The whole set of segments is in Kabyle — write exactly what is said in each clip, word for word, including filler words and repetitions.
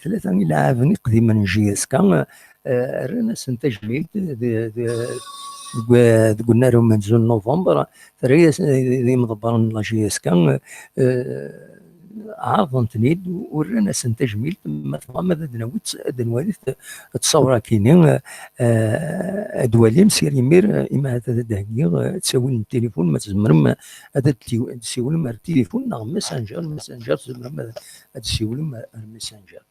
tlata ileɛɛaben iqdimen n J S K, eh, rran-asen tajmilt de, de, deg, deg unnar umenzu n november, terra-yas, eh, d imḍebbren n la J S K, eh, ɛerḍen-ten-id u rran-asen tajmilt. Ma tebɣam ad d-nawi, ad d-nwali t-, ttṣawra-kini, eh, ad d-twalim sya imir, eh, ima ahat ad d-heggiɣ, eh, ttawil n tilifun, ma tzemrem ad d-tiw-, ad d-siwlem ar tilifun neɣ messenger, messenger tzemrem ad, ad d-siwlem ar messenger.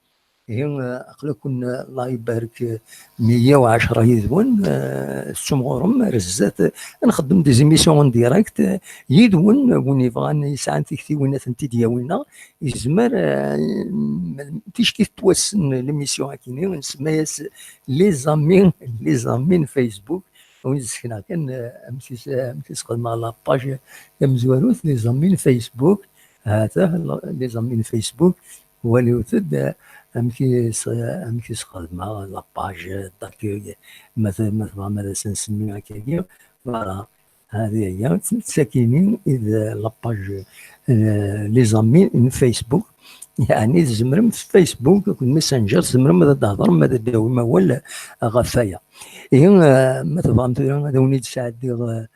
Ihi, eh, aql-aken, eh, Allah ibarek, eh, meyya u ɛecṛa yid-wen, eh, tettumɣurem ar zdat, eh, ad nxeddem des émissions en direct, eh, yid-wen, eh, win yebɣan yesɛan tiktiwin ad tent-id-yawi-neɣ, yezmer, eh, m-, ticki tettwassen l'émission akini, nsemma-yas Les Amis, Les Amis n Facebook, win sekneɣ kan, eh, amek is-, amek i s-xedmeɣ la page tamezwarut, Les Amis n Facebook, ha-t-a, Les Amis n Facebook, waliwet-d, eh, amek i s-, amek i s-xedmeɣ la page d'accueil, ma t-, ma tebɣam ad as-nsemmi akkagi, voilà, hadi aya, d sakini i d la page, eh, Les Amis n Facebook, yeɛni tzemrem f Facebook akked Messenger, tzemrem ad d-thedrem, ad d-tawim awal ɣef waya. Ihi, eh, ma tebɣam tura ad awen-id-sɛeddiɣ, eh,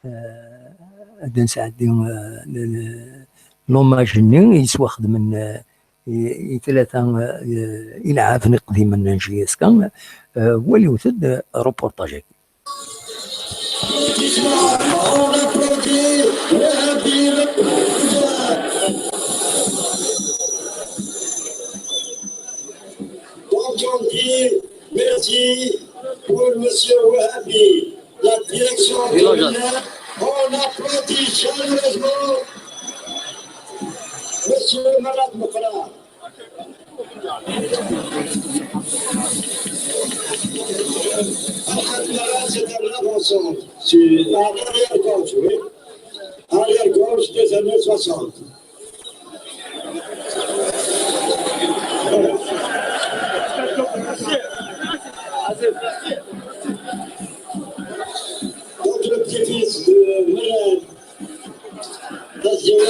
eh, ad d-nesɛeddi, eh, l-, l-, l'hommage-nni i yettwaxedmen, eh, i, i tlata, eh, ileɛɛaben iqdimen n J S K, eh, waliwet-d, eh, reportage-agi. On applaudit Wahabi le président. Donc on dit merci pour Monsieur Wahabi, la direction de l'honneur. On applaudit chaleureusement Monsieur Malad Mokra. Malad, c'est un avant-centre. C'est à l'arrière-gauche, oui. Arrière-gauche des années soixante. Donc le petit-fils de Malad, deuxième.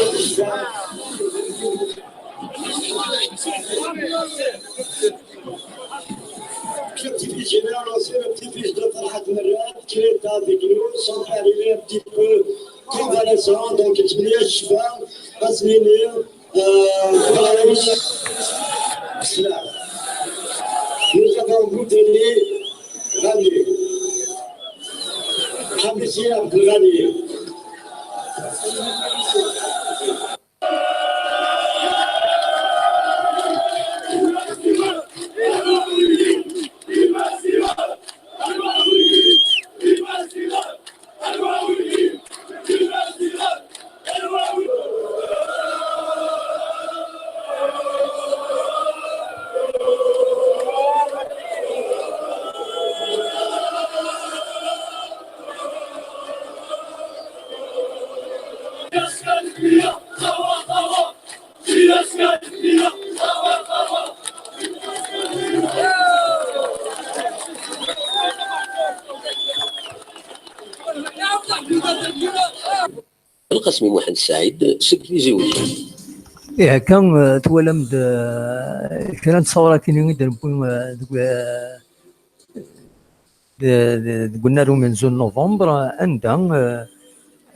Le petit-fils, je vais annoncer le petit-fils de Farhat Merad, qui est avec nous. Son père, il est un petit peu convalescent, donc il est pas à se venir. Euh, voilà. Nous avons Bouteli Rani. Hamisi Abdelrani. Lqasmi Muḥend Saɛid seg Tizi Wezzu. Ih, akka, eh, twalam-d, eh, kra n tṣawratin i d-newwi, eh, deg, eh, de-, de-, deg unnar umenzu n novembre, anda, eh,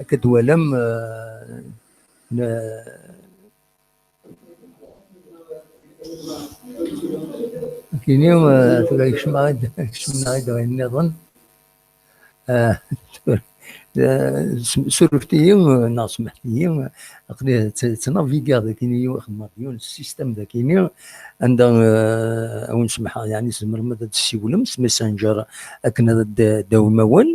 akka d-twalam, eh, n-, kini, eh, tura kecmeɣ-d, kecmeɣ-d ɣer nniḍen. Eh, eh, s-, surfet-iyi, eh, neɣ semḥet-iyi, eh, aql-i tt-, ttnavigiɣ dakini, yiw-, xedmeɣ-d yiwen n système dakini, anda, eh, a wen-semḥeɣ, yeɛni tzemrem ad d-tessiwlem s Messenger akken ad d-, d-tawim awal,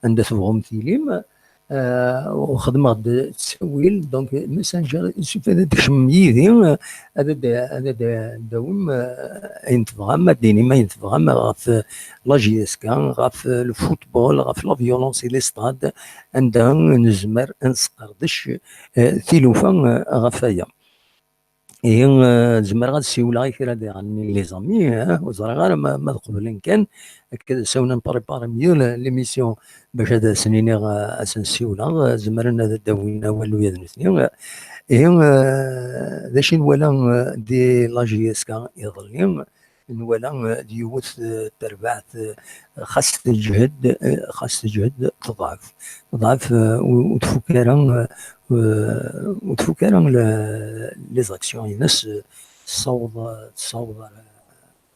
anda tebɣum tilim. Eh, u xedmeɣ-d ttawil, donc Messenger, il suffit ad d-tkecmem yid-i, eh, ad d-, ad d-tawim, eh, ayen tebɣam, ad d-tinim ayen tebɣam ɣef, eh, la J S K, ɣef, eh, le football, ɣef la violence i les stades, anda nezmer ad nesqerdec, eh, tilufa, eh, ɣef waya. Ihi, eh, zemreɣ ad siwleɣ i kra diɣen n les amis, eh, ur ẓriɣ ara ma, ma ad qeblen kan, akka d asawen ad nprépari mieux l-, l'émission bac ad asen-iniɣ, eh, ad sen-siwleɣ, eh, zemren ad d-awin awal ula d nutni, eh, Ihi, eh, d acu i nwala, eh, di la J S K iḍelli? Nwala, eh, d yiwet, eh, terbaɛt, eh, xas teǧhed, eh, xas teǧhed, teḍɛef. Teḍɛef, eh, ur, ur tfuk ara, eh, eh, ur tfuk ara le-, les actions-ines, eh, tessaweḍ, tessaweḍ ar,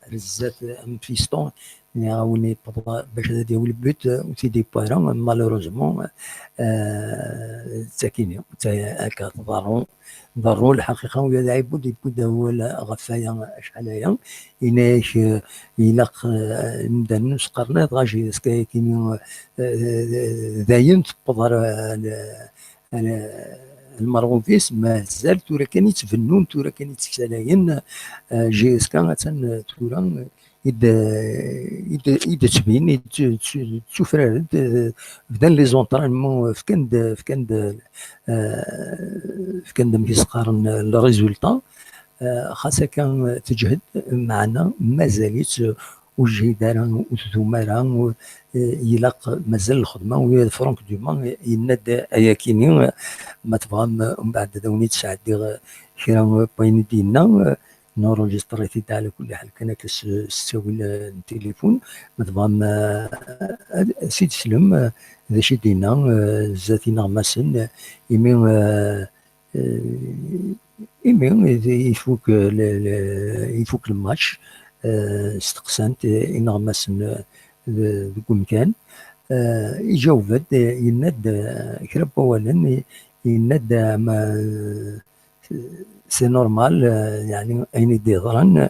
ar zdat am piston, nniɣ a win yewweḍ bac ad yawi le but, ur t-id-yewwi ara, malheureusement, eh, d takini, d ta-, akka tḍerru, tḍerru lḥaqiqa, ula d Ɛibud yewwi-d awal ɣef waya acḥal aya, yenna-yak, eh, ilaq, eh, imdanen ur s-qqaren ara dɣa J S K akini, eh, dayen tewweḍ ar, ar, ar lmerɣub-is, mazal tura kan i ttbennun, tura kan i tteksalayen, eh, J S K attan, eh, tura, i d, i d, i d-ttbin, i d-, tt-, tt-, ttufraren-d, eh, bdan les entraînements, fkan-d, fkan-d, eh, fkan-d, amek i s-qqaren, eh, le résultat. Eh, xas akka, eh, teǧhed, meɛna mazal-itt, eh, ur tejhid ara, ur tdum ara, ur, eh, ilaq, mazal lxedma. U Franck Dumont, eh, yenna-d ayakini, eh, ma tebɣam, eh, umbeɛd ad awen-id-sɛeddiɣ, eh, kra, eh, n wayen i d-yenna, eh, نورونجستريتي على كل حال، كان كس-، ستاوي ال-، التليفون، ما تبغى ما، آه، سيد سلم، آه، ذا شي دينا، آه، زاتينا ماسن، آه، إيمي، آه، آه، إيمي، إذا يفوك ال-، ال-، يفوك الماتش، آه، استقسنت، آه، إنغماسن، آه، ذ-، ذ-، كون كان، آه، يجاوبد، آه، يند، آه، كرب أولا، يند، آه، ما، c'est normal, euh, يعني, ayen i d-yeḍran,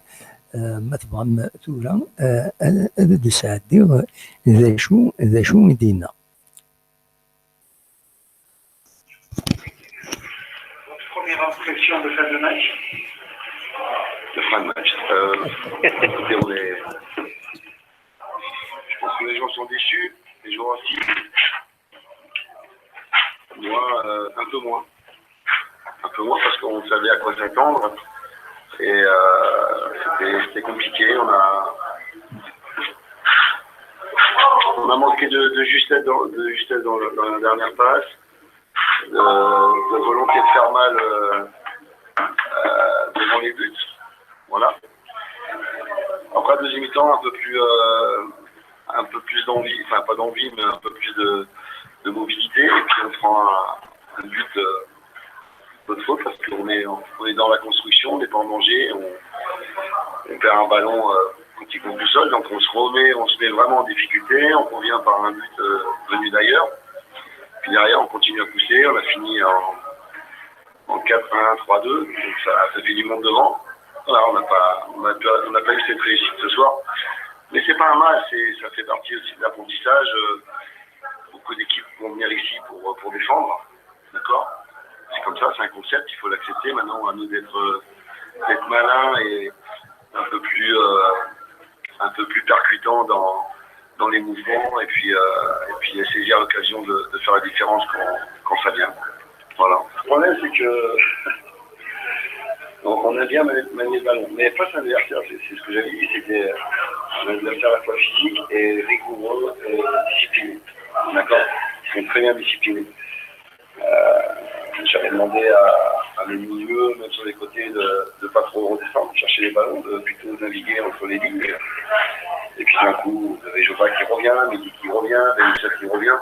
euh, ma tebɣam tura, euh, ad, ad d-sɛeddiɣ d acu, d acu i d-yenna. Votre première impression de fin de match ? De fin de match. Euh, écoutez, on est, je pense que les gens sont déçus, les joueurs aussi. Moi, euh, un peu moins. Un peu moins parce qu'on savait à quoi s'attendre. Et, euh, c'était, c'était compliqué. On a, on a manqué de, de justesse dans, de justesse dans, dans la dernière passe, de, de volonté de faire mal, euh, euh, devant les buts. Voilà. Après, deuxième mi-temps, un peu plus, euh, un peu plus d'envie, enfin pas d'envie, mais un peu plus de, de mobilité. Et puis on prend un, un but, euh, notre faute parce qu'on est, on est dans la construction, on n'est pas en danger, on, on perd un ballon, euh, quand il compte tout seul, donc on se remet, on se met vraiment en difficulté, on revient par un but, euh, venu d'ailleurs. Puis derrière, on continue à pousser, on a fini en, en quatre un, trois deux, donc ça, ça fait du monde devant. Voilà, on n'a pas, on n'a pas, on n'a pas eu cette réussite ce soir. Mais c'est pas un mal, c'est, ça fait partie aussi de l'apprentissage. Euh, beaucoup d'équipes vont venir ici pour, pour défendre, d'accord ? C'est comme ça, c'est un concept, il faut l'accepter. Maintenant, à nous d'être, euh, d'être malins et un peu plus, euh, un peu plus percutants dans, dans les mouvements et puis, euh, et puis saisir l'occasion de, de faire la différence quand, quand ça vient. Voilà. Le problème, c'est que on, on a bien manié, manié le ballon. Mais face à l'adversaire, c'est, c'est ce que j'avais dit, c'était un adversaire à la fois physique et rigoureux et discipliné. D'accord ? Ils sont très bien disciplinés. Euh, j'avais demandé à, à mes milieux, même sur les côtés, de ne pas trop redescendre, chercher les ballons, de plutôt naviguer entre les lignes. Et puis d'un coup, vous avez Joba qui revient, Mehdi qui revient, Benatia qui revient.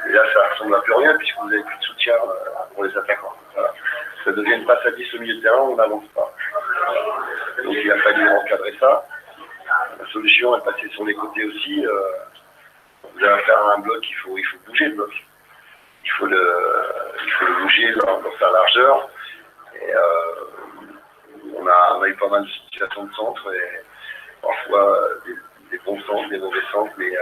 Et là, ça ressemble à plus rien puisque vous n'avez plus de soutien, euh, pour les attaquants. Voilà. Ça devient une passe à dix au milieu de terrain, on n'avance pas. Donc il a fallu encadrer ça. La solution est passée sur les côtés aussi. Euh, vous avez affaire à un bloc, il faut, il faut bouger le bloc. Il faut le, il faut le bouger dans, dans sa largeur. Et, euh, on a, on a eu pas mal de situations de centre et parfois des, des bons centres, des mauvais centres, mais, euh,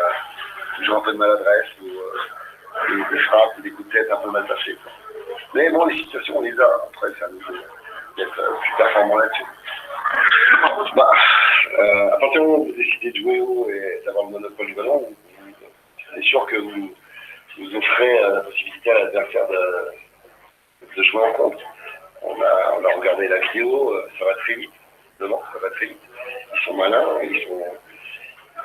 toujours un peu de maladresse ou, euh, des, des frappes ou des coups de tête un peu mal placés, quoi. Mais bon, les situations, on les a. Après, c'est à nous de, d'être, euh, plus performants là-dessus. Bah, euh, à partir du moment où vous décidez de jouer haut et d'avoir le monopole du ballon, c'est sûr que vous, vous offrez, euh, la possibilité à l'adversaire de, de jouer en contre. On a, on a regardé la vidéo, euh, ça va très vite. Devant, ça va très vite. Ils sont malins, ils sont,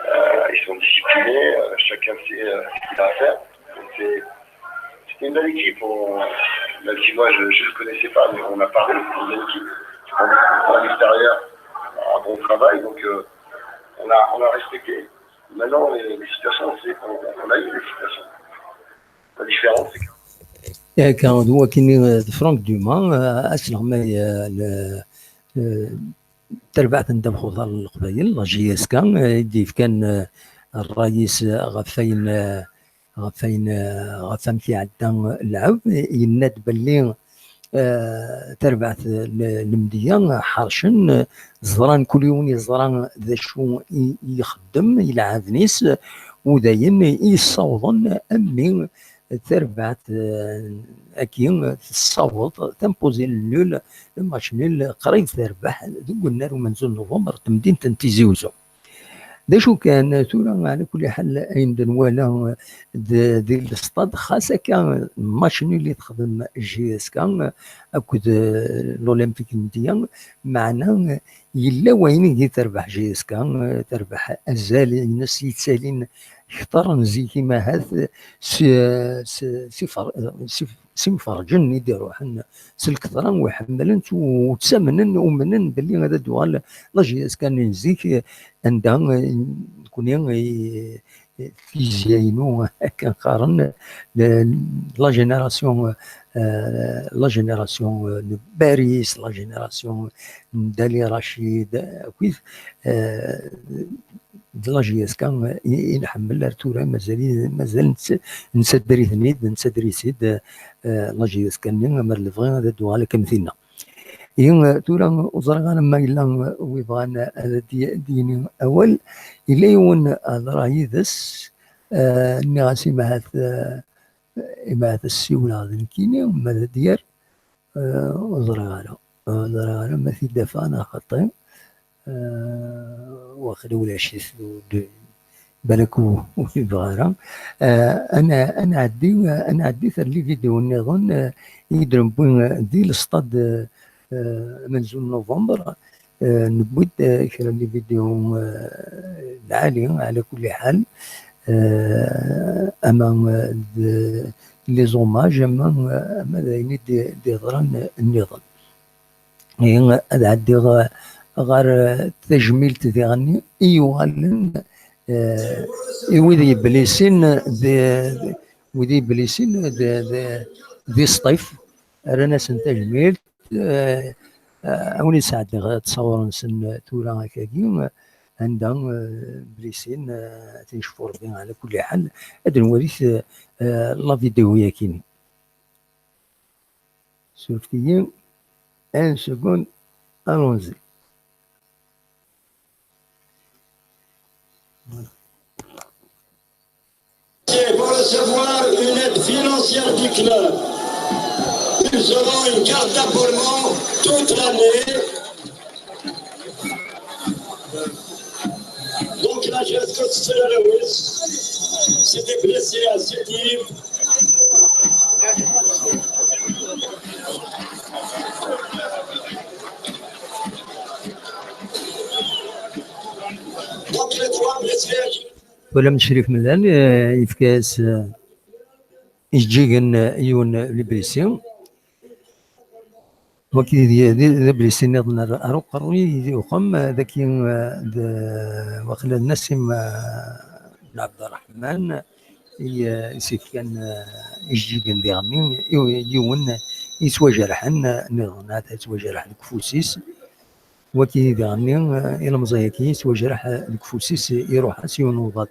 euh, ils sont disciplinés, euh, chacun sait, euh, ce qu'il a à faire. Donc c'est, c'était une belle équipe. On, Même si moi, je ne le connaissais pas, mais on a parlé de Yankee. On a à l'extérieur un bon travail, donc euh, on, a, on a respecté. Maintenant, les, les situations, c'est on, on a eu des situations. La différence, c'est que Akka d wakini d Franck Dumas, asleɣmay n terbaɛt n ddabex uḍar n Leqbayel, la J S K, i d-yefkan ṛṛay-is ɣef wayen ɣef wayen ɣef wamek iɛedda lɛeb. Yenna-d belli tarbaɛt n lemdiya ḥercen, ẓran, kul yiwen yeẓra d acu i ixeddem i lɛaden-is, u d ayen i yessawḍen ammi tarbaɛt-agi tessaweḍ tampuzi n nul, le match nul, qrib terbeḥ deg unnar umenzu n Nuvember temdint n Tizi Uzzu. D acu kan, tura, ɛla kulli ḥal, ayen d-nwala di lestad, xas akka match nul i texdem J S K akked l'Olympique n Mdiya, meɛna yella wayen i terbeḥ J S K, terbeḥ azal-ines yettalin kter n zik, imahat s imferǧen i d-iruḥen s lketṛa, u ḥemmlen-tt, u ttamnen, umnen belli ad d-tuɣal la J S K n zik, anda nekni, tizya-inu akken qqaren, la génération, la génération n Baris, la génération n Dali Rachid, akkit d la J S K i nḥemmel ar tura, mazal mazal nettadder-iten-id, nettadder-itt-id, la J S K-nni, amer lebɣi ad d-tuɣal akka am tinna. Ihi tura ur ẓriɣ ara ma yella wi bɣan ad d-yini awal. Yella yiwen hedreɣ yid-s, nniɣ-as imahat, imahat ssiwleɣ d nekkini, ma d ad d-yerr, ur ẓriɣ ara. Ur ẓriɣ ara ma t-id-afeɣ neɣ xaṭi. Waqila ulac-it, balak ur yebɣi ara. Ad nɛeddi, ad nɛeddi ar les vidéos nniḍen i d-newwi di lestad amenzu n Nuvember. Newwi-d kra n les vidéos lɛali, ɛla kulli ḥal, ama d les hommages, ama ama d ayen i d-yeḍran nniḍen. Ihi ad ɛeddiɣ ɣer tajmilt diɣen i yuɣalen i wid yeblisin, wid yeblisin di Sṭif, rran-asen tajmilt. Awen i d-sɛeddiɣ ttṣawuren-nsen tura akkagi, anda blisin, ad ten-icfu Rebbi ɛla kulli ḥal. Ad nwali la vidéo-yagi-ni. Surfez-moi une seconde, allons-y. Voilà. Et pour recevoir une aide financière du club, ils auront une carte d'abonnement toute l'année. Donc la J S K, c'est la Lewis. C'est des blessés à Sétif. Donc les trois blessés. Twalam Crif Mlan, yefka-as ijeǧǧigen, yiwen blessé. Wagi d ablisi nniḍen ar uqerruy i d-yuqem, dagi d waqila d Nassim Benɛebderreḥman i s-yefkan ijeǧǧigen diɣenni, yiwen yettwajerḥen nniḍen, ahat yettwajerḥ deg ufus-is. Wagi diɣenni, ilemẓi-agi yettwajreḥ deg ufus-is, iruḥ-as yiwen uḍad.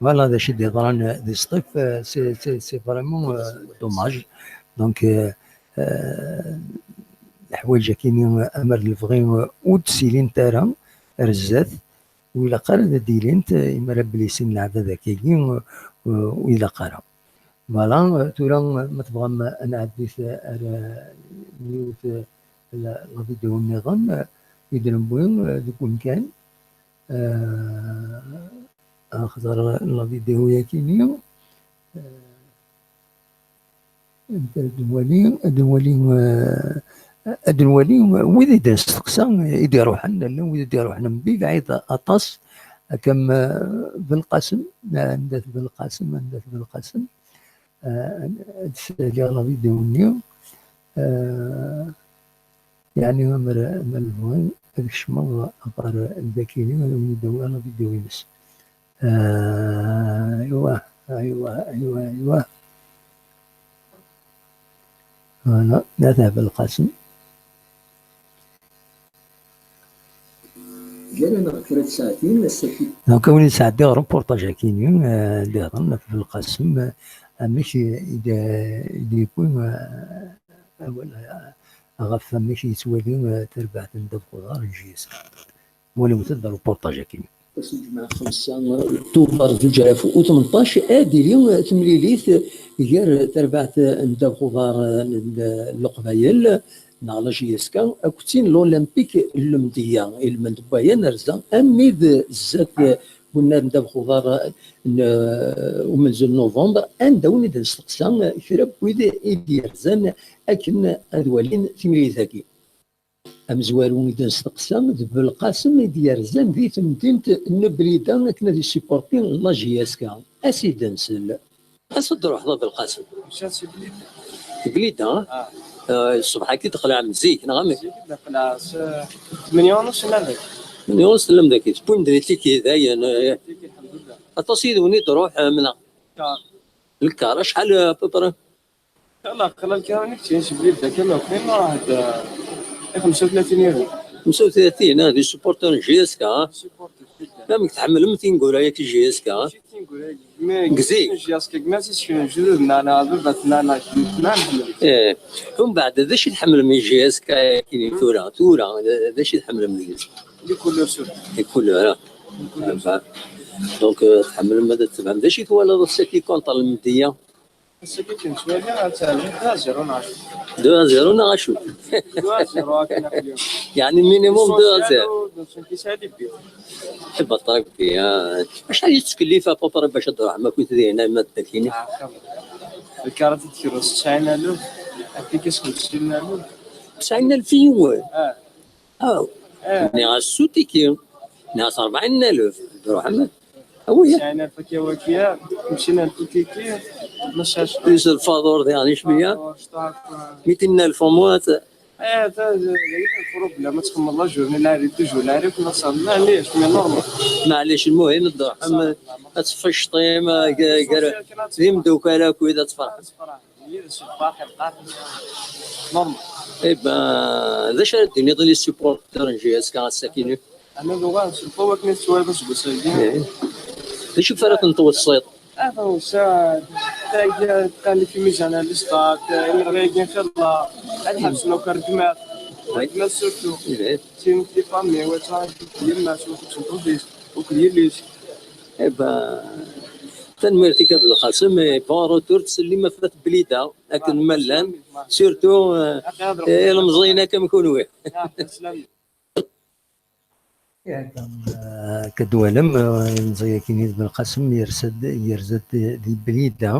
Voilà, d acu i d-yeḍran di Sṭif, c'est vraiment dommage. Donc, leḥwayeǧ-agi-nni, amer d lebɣi, ur d-ttilint ara ar zdat, ur ilaq ara ad d-ilint, imi ara blisin leɛbad akkagi, ur ilaq ara. Voilà, tura ma tebɣam ad nɛeddi ar yiwet la vidéo nniḍen i d-newwi deg umkan. Axḍer la vidéo-yagi-nni, ad nwali, ad nwali, ad nwali wid i d-nesteqsa i d-iruḥen, llan wid i d-iruḥen mebɛid aṭas, akka am Belqasem, anda-t Belqasem, anda-t Belqasem? Ad saliɣ la vidéo-nni. Ah, yeɛni, amer, amer nebɣi ad kecmeɣ ɣer dagi-nni, ad wen-id-awiɣ la vidéo-ines. Ah, aywa, aywa, aywa, aywa. Voilà, Nat Belqasem. Gar-aneɣ kra n tsaɛtin, ass-agi. Donc, ad wen-id-sɛeddiɣ reportage-agi-nni, eh, nniḍen ɣef Belqasem, eh, amek i, i d-, i d-yewwi, eh, awal, eh, ɣef wamek yettwali, eh, tarbaɛt n ddabex uḍar n J S K. Walimt-d reportage-agi-nni. Ass n lǧemɛa xemsa Tubeṛ zuǧ alaf u tmenṭac, ad d-tili temlilit gar tarbaɛt n ddabex uḍar n Leqbayel, neɣ la J S K, akked tin n l'Olympique n Lemdeyya. Ilmend n waya nerza armi d zdat n unnar n ddabex uḍar n umenzu n november, anda win i d-nesteqsa kra n wid i d-yerzan akken ad walin timlilit-agi. Amezwaru i d-nesteqsa d Belqasem i d-yerzan di temdint n Blida akken ad yessupporti la J S K. Ad s-id-nsel. Acu d-truḥeḍ a Belqasem? Mcaɣ si Blida. Blida, ah? Ah. Eh, ṣṣbeḥ-agi d-teqleɛem zik, neɣ amek? Zik d-neqleɛ s, eh, tmenya u nus n lemdek. Tmenya u nus n lemdek, tewwim-d di tiki dayen, eh. Tiki, lḥemdullah. Aṭas yid-wen i d-iruḥ, eh, neɣ? Lkar. Lkar, acḥal, eh, à peu près? Yalla, xlal kra n keččin si Blida kan akk, ma raḥ-d, eh, i xemsa u tlatin euro. Xemsa u tlatin, ah, di supporter n J S K, ah? Supporter. Amek tḥemmlem tineggura-yagi J S K? Mačči d tineggura-yagi, mais deg zik. J S K, gma-s isekren lejdud-nneɣ, neɣ baba-tneɣ, neɣ jeddi-tneɣ, nḥemmel. Eh, umbeɛd, d acu i tḥemmlem i J S K-yagi tura, tura, d, d acu i tḥemmlem deg-s? Les couleurs surtout. Les couleurs, ah. Les couleurs. Ah, bah. Donc, euh, tḥemmlem ad tebɛem. D acu i twalaḍ ass-agi contre Lemdeyya? Ass-agi kan ttwaliɣ, ad teɛlem deux à zéro neɣ acu. Deux à zéro neɣ acu? Deux à zéro akken aql-i. Yeɛni minimum deux à zéro. L'essentiel, l'essentiel, c'est ça, les buts. Ibeṭṭ Rebbi, ah. Acḥal i tettkellif à peu près bac ad d-truḥem akkit dinna, ma d-akini? Ah, xir. Lkarat i d-tkerreḍ tesɛin alef, application xemsin alef. Tesɛin alef i yiwen? Ah. Aw. Eh. Nniɣ-as s utiki. Nniɣ-as rebɛin alef. Ruḥ, awi. Tesɛin alef akka waki, xemsin alef utiki. Plus lfaḍur diɣen i cmiya. Lfaḍur, cṭuḥ, mitin alef au moins. Eh, ta, ta, ta, problème, ad txemmeḍ la journée, la nuit, toujours la nuit, la nuit, mais normal. Maɛlic, lmuhim, ad truḥem, ad tfecṭim, eh, gar, d imeddukal akkit, ad tferḥem. Yid-s lferḥ, lqerḥ, normal. Eh ben, d acu ara d-tiniḍ i les supporters n J S K ass-akini? Ɛni d uɣal s lqewwa akken i tettwaliḍ aseggas-agi? Eh. D acu ara ten-tweṣṣiḍ? Ah, tawsa, tagi, tqali fi mizan al-istat, imeɣri-agi, xilla, ad ḥebsen akk rregmat, rregmat surtout. Eh. Tin di famille, wa ttṛaǧu yemma-s, wa tebsen ṭṭbis, akked yelli-s. Eh ben, tanemmirt-ik a Belqasem, et bon retour, ttsellim ɣef At Blida, akken ma llan, surtout, eh, eh, ilemẓiyen akka am kunwi. Yak, eh, akka d-twalem, eh, ilemẓi-agi-nni d Belqasem yerza-d, yerza-d di, di Blida,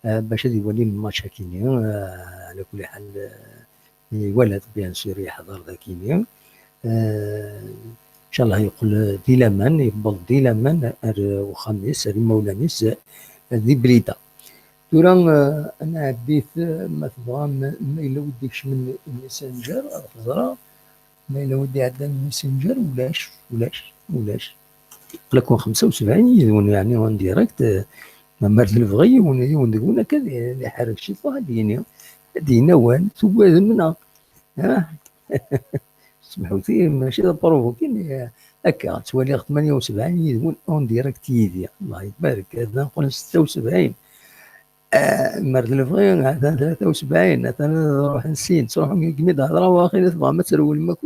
eh, bac ad iwali lmatch-agi-nni, eh, ɛla kulli ḥal, eh, iwala-t, bien sûr, yeḥḍer dagi-nni. Eh, ncallah yeqqel di laman, yewweḍ di laman ar uxxam-is, ar imawlan-is, eh, di Blida. Tura, eh, ad nɛeddi-t, eh, ma tebɣam, ma yella wid ikecmen Messenger, ad t-ẓreɣ. Ma yella wid iɛeddan Messenger, ulac, ulac, ulac. Aql-aken xemsa u sebɛin yid-wen, yeɛni en direct, eh, ma mer d lebɣi, yiwen, yiwen deg-wen akka ad iḥerrek ciṭuḥ, ad d-yini, ad d-yini awal, tugadem neɣ? Ah? Semḥut-iyi, mačči d apruvu kan, eh, akka, ttwaliɣ tmanya u sebɛin yid-wen en direct yid-i. Allah ibarek, ad nqel setta u sebɛin. Ah, mer d lebɣi, atan tlata u sebɛin, atan ad ruḥen sin, ttruḥun deg mi d-hedreɣ, waxila tebɣam ad trewlem akk.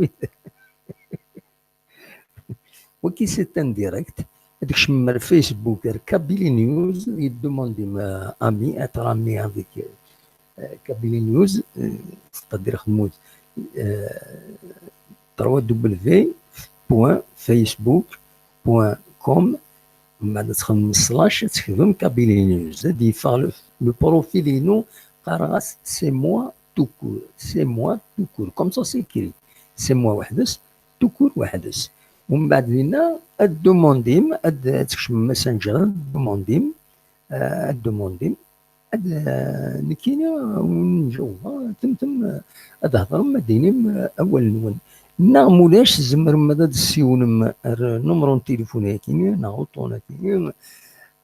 Wagi c'est en direct. Ad tkecmem ar Facebook, ar Kabylie News, yeddumandi-m, euh, ami, être ami avec, euh, Kabylie News, euh, c'est-à-dire xedmut, euh, trois W point facebook point com, mbeɛd ad txedmem slash, ad tketbem Kabylie News. Ad d-yeffeɣ le, le profil-inu, qqareɣ-as c'est moi tout court, c'est moi tout court, comme ça c'est écrit, c'est moi weḥd-s, tout court weḥd-s. Umbeɛd dinna, ad d-dumundim, ad, ad tkecmem Messenger, ad d-dumundim, eh, ad d-dumundim, ad, eh, nekkini, wen-jawbeɣ, temtem, eh, ad hedrem, ad d-inim, eh, awal-nwen. Neɣ mulac, tzemrem ad d-tessiwlem ar numru n tilifun-agi, neɣ uṭṭun-agi,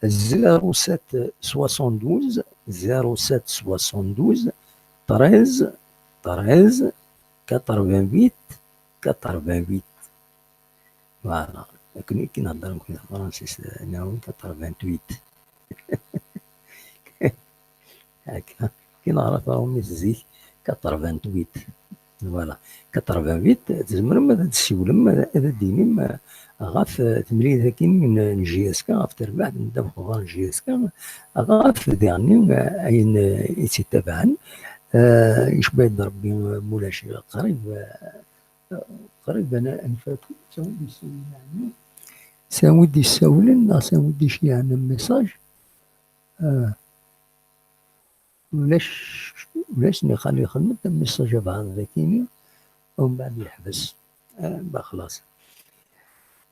zéro sept soixante-douze, zéro sept soixante-douze, treize, treize, quatre-vingt-huit, quatre-vingt-huit. Voilà. Akken i k-nehder nekkni tafransist, nɛawen quatre-vingt-huit. Akka. Akken ɣra taṛumit zik, quatre-vingt-huit. Voilà. Quatre-vingt-huit, tzemrem ad d-tessiwlem, ad d-tinim, eh, ɣef, eh, temlilit-agi n, n J S K, ɣef terbaɛt n ddabex uḍar n J S K, ɣef diɣenni, eh, ayen, eh, i tt-ittabaɛen. Eh, icba-d Ṛebbi, eh, mulac, qrib, eh, qrib ad n-, ad nfak. Sɛu d-yessawlen, ɛni? Sɛu d-yessawlen, neɣ sɛu d-iceyɛen message? Ah, ulac, ulac, nixal ixdem-d message abɛaḍ dakini, umbeɛd yeḥbes. Ah, ba xlaṣ.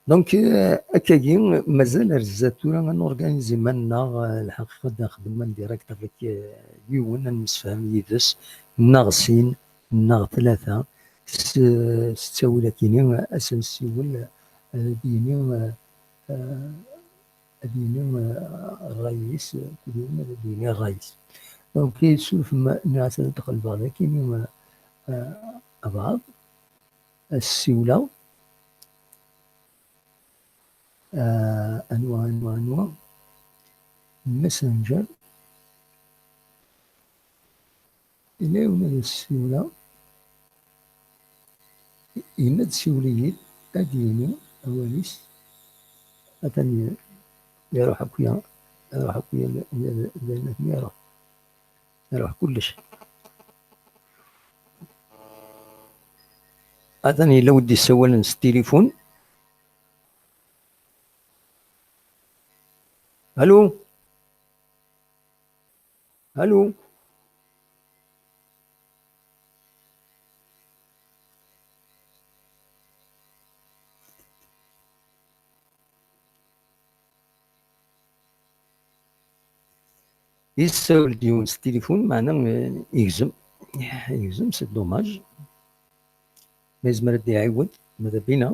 Donc, euh, akkagi, mazal ar zdat tura ad norganiz iman-nneɣ, euh, lḥaqiqa ad nexdem en direct avec, euh, yiwen, ad nemsefham yid-s, neɣ sin, neɣ tlata, s, s ttawil akini, ad s-nessiwel, euh, ad d-yini, euh, euh, ad d-yini, euh, ṛṛay-is, kul yiwen ad d-yini ṛṛay-is. Donc, suref ma nniɣ-as ad d-qelbeɣ akini, euh, euh, abɛaḍ, ad ssiwleɣ. Ah, anwa, anwa, anwa? Messenger. Yella yiwen ad as-ssiwleɣ. Yenna-d siwel-iyi-d, ad d-yini awal-is. Atan y-, iruḥ akk ya, iruḥ akk ya, ya, ya, iruḥ. Iruḥ kullec. Atan yella wi d-yessawalen s tilifun. Allô? Allô? Yessawel-d yiwen s tilifun, meɛna, eh, yegzem. Yegzem, c'est dommage. Ma yezmer ad d-iɛiwed, ma d abina.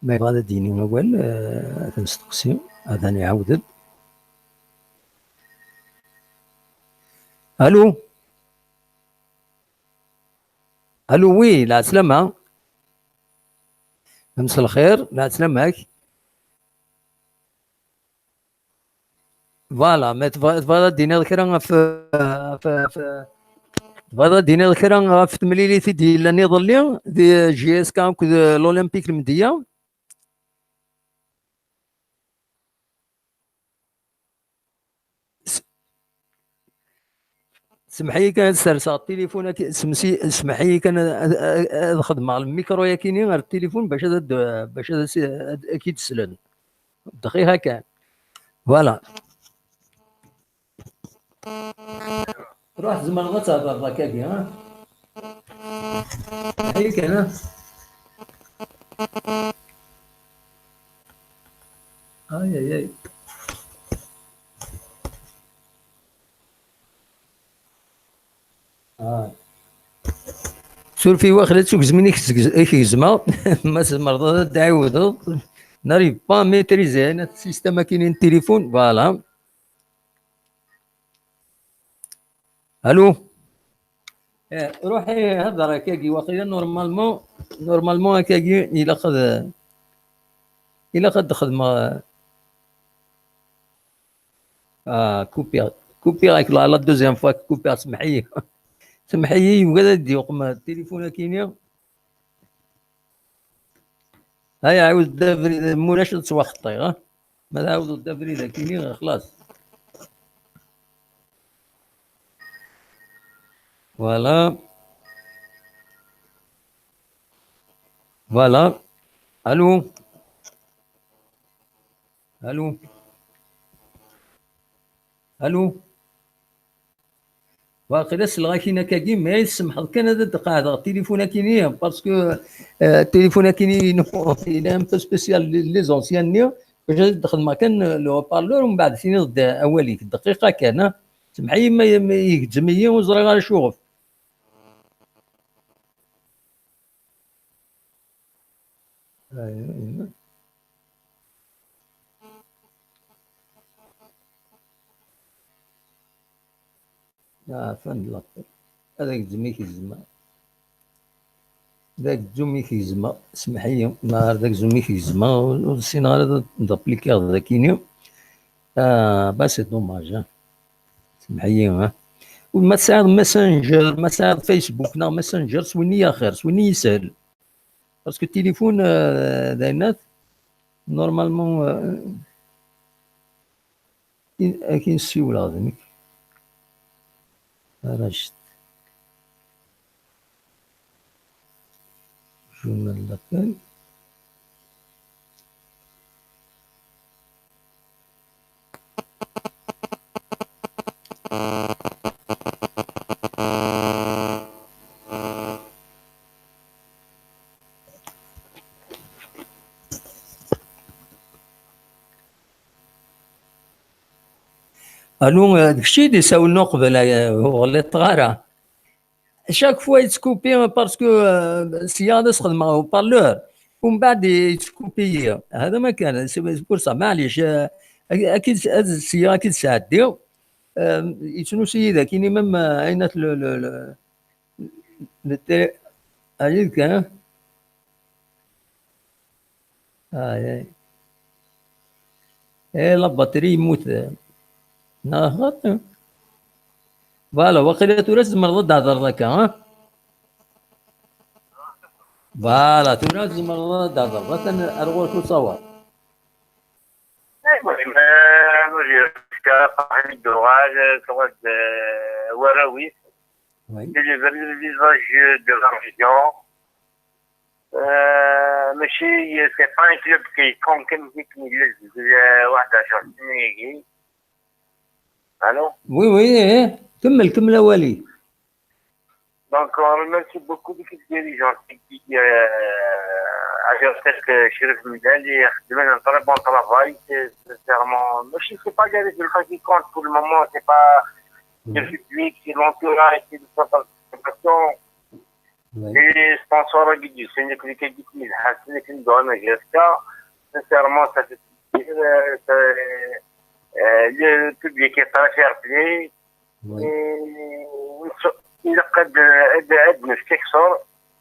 Ma yebɣa ad d-yini awal, eh, ad t-nesteqsi, ad n-iɛawed-d. Allô? Allô, oui, lɛeslama. Mselxir, lɛeslama-k. Voilà, ma tebɣa, tebɣiḍ ad d-tiniḍ kra ɣef, ɣef, ɣef, tebɣiḍ ad d-tiniḍ kra ɣef temlilit i d-yellan iḍelli di J S K akked l'Olympique Lmedya? S-, semḥ-iyi kan ad serseɣ tilifun-agi, semsi-, semḥ-iyi kan ad, ad, ad, ad xedmeɣ lmikru-yagi-ni ar tilifun bac ad, ad, bac ad, as-, ad, ad k-id-slen. Dqiqa kan. Voilà. Ruḥ, tzemreḍ ad thedreḍ akkagi, ha? Ayi kan, ha? Ay, ay, ay. Ah. Suref-iyi, waqila d tugezmin i k-, i k-gezmeɣ. Ma tzemreḍ ad d-ɛiwdeḍ. N'arrive pas à maîtriser, hein, système akini n tilifun. Voilà. Allô? Eh, ruḥ, eh, hder akkagi, waqila normalement, normalement akkagi ilaq ad, ilaq ad d-xedmeɣ, eh, ah, kupiɣ, kupiɣ ak la, la deuxième fois kupiɣ, semḥ-iyi. Semḥ-iyi, yugad ad d-yuqem tilifun akini. Ay, ɛiwed-d abrid, mulac ad ttwaxeṭṭiɣ, ha? Ma tɛawdeḍ-d abrid akini, xlaṣ. Voilà. Voilà. Allô? Allô? Allô? Waqila selleɣ-ak-in akkagi, mais tsemḥeḍ kan ad d-qeɛdeɣ tilifun-akini, parce que, euh, tilifun-akini inu, il est un peu spécial, les, les anciens-nni, bac ad d-xedmeɣ kan le haut-parleur, umbeɛd tiniḍ-d awal-ik, dqiqa kan, ha? Semḥ-iyi ma, ma igezzem-iyi, ur ẓriɣ ara acuɣef. Ah, fin de l'appel. Ad ak-d-zem i k-gezmeɣ. D agzum i k-gezmeɣ. Semḥ-iyi, ma d agzum i k-gezmeɣ, ur, ur ssineɣ ara ad, ad aplikiɣ dagi-ni. Ah, bah, c'est dommage, hein. Semḥ-iyi, hein. Ma tesɛiḍ Messenger, ma tesɛiḍ Facebook neɣ Messenger, swin-iyi axir, swin-iyi yeshel. Parce que téléphone, euh, d ayennat, normalement, euh, i-, akin ssiwleɣ d nekk. Ara jt. Journal d'appel. Anu, eh, d kečč i d-isawlen uqbel, eh, ur ɣliṭeɣ ara. Chaque fois yettkupi parce que, euh, sya ad as-xedmeɣ haut-parleur, umbeɛd yettkupi-yi. Hada ma kan, c'est, c'est pour ça, maɛlic, euh, ak-, ak-, ad sya ad k-id-sɛeddiɣ, euh, yettnusu yid-ak, ini même, euh, ayen at le, le, le, le télé-, ah, yid-k, hein? Ay, ay. Eh, la batterie yemmut. Neɣ xaṭi. Voilà, waqila tura tzemreḍ ad d-thedreḍ akka, ha? Voilà, tura tzemreḍ ad d-thedreḍ. Atan ar ɣur-k usawaḍ. المهم، آه، نجي كا قاعد دوغال، آه، تغد، آه، وراوي. Oui. Délivrer le visage de la région. آه، ماشي، c'est pas un club quelconque كيما كيقول واحد عشر سنين يجي. Allô? Oui, oui, eh, eh. كمل، كمل أوالي. Donc, on remercie beaucoup l'équipe dirigeante qui, euh, à travers Chérif Mdali, il a fait un très bon travail, c'est, sincèrement. Mais je sais pas les résultats qui comptent pour le moment, c'est pas le public, c'est l'entourage, c'est la participation. Oui. Les sponsors, c'est une équipe qui est là, c'est une équipe de la G S K. Sincèrement, ça fait plaisir. Euh, ça, euh, le public est très fair-play. Oui. Et il a pas de, de, de, de,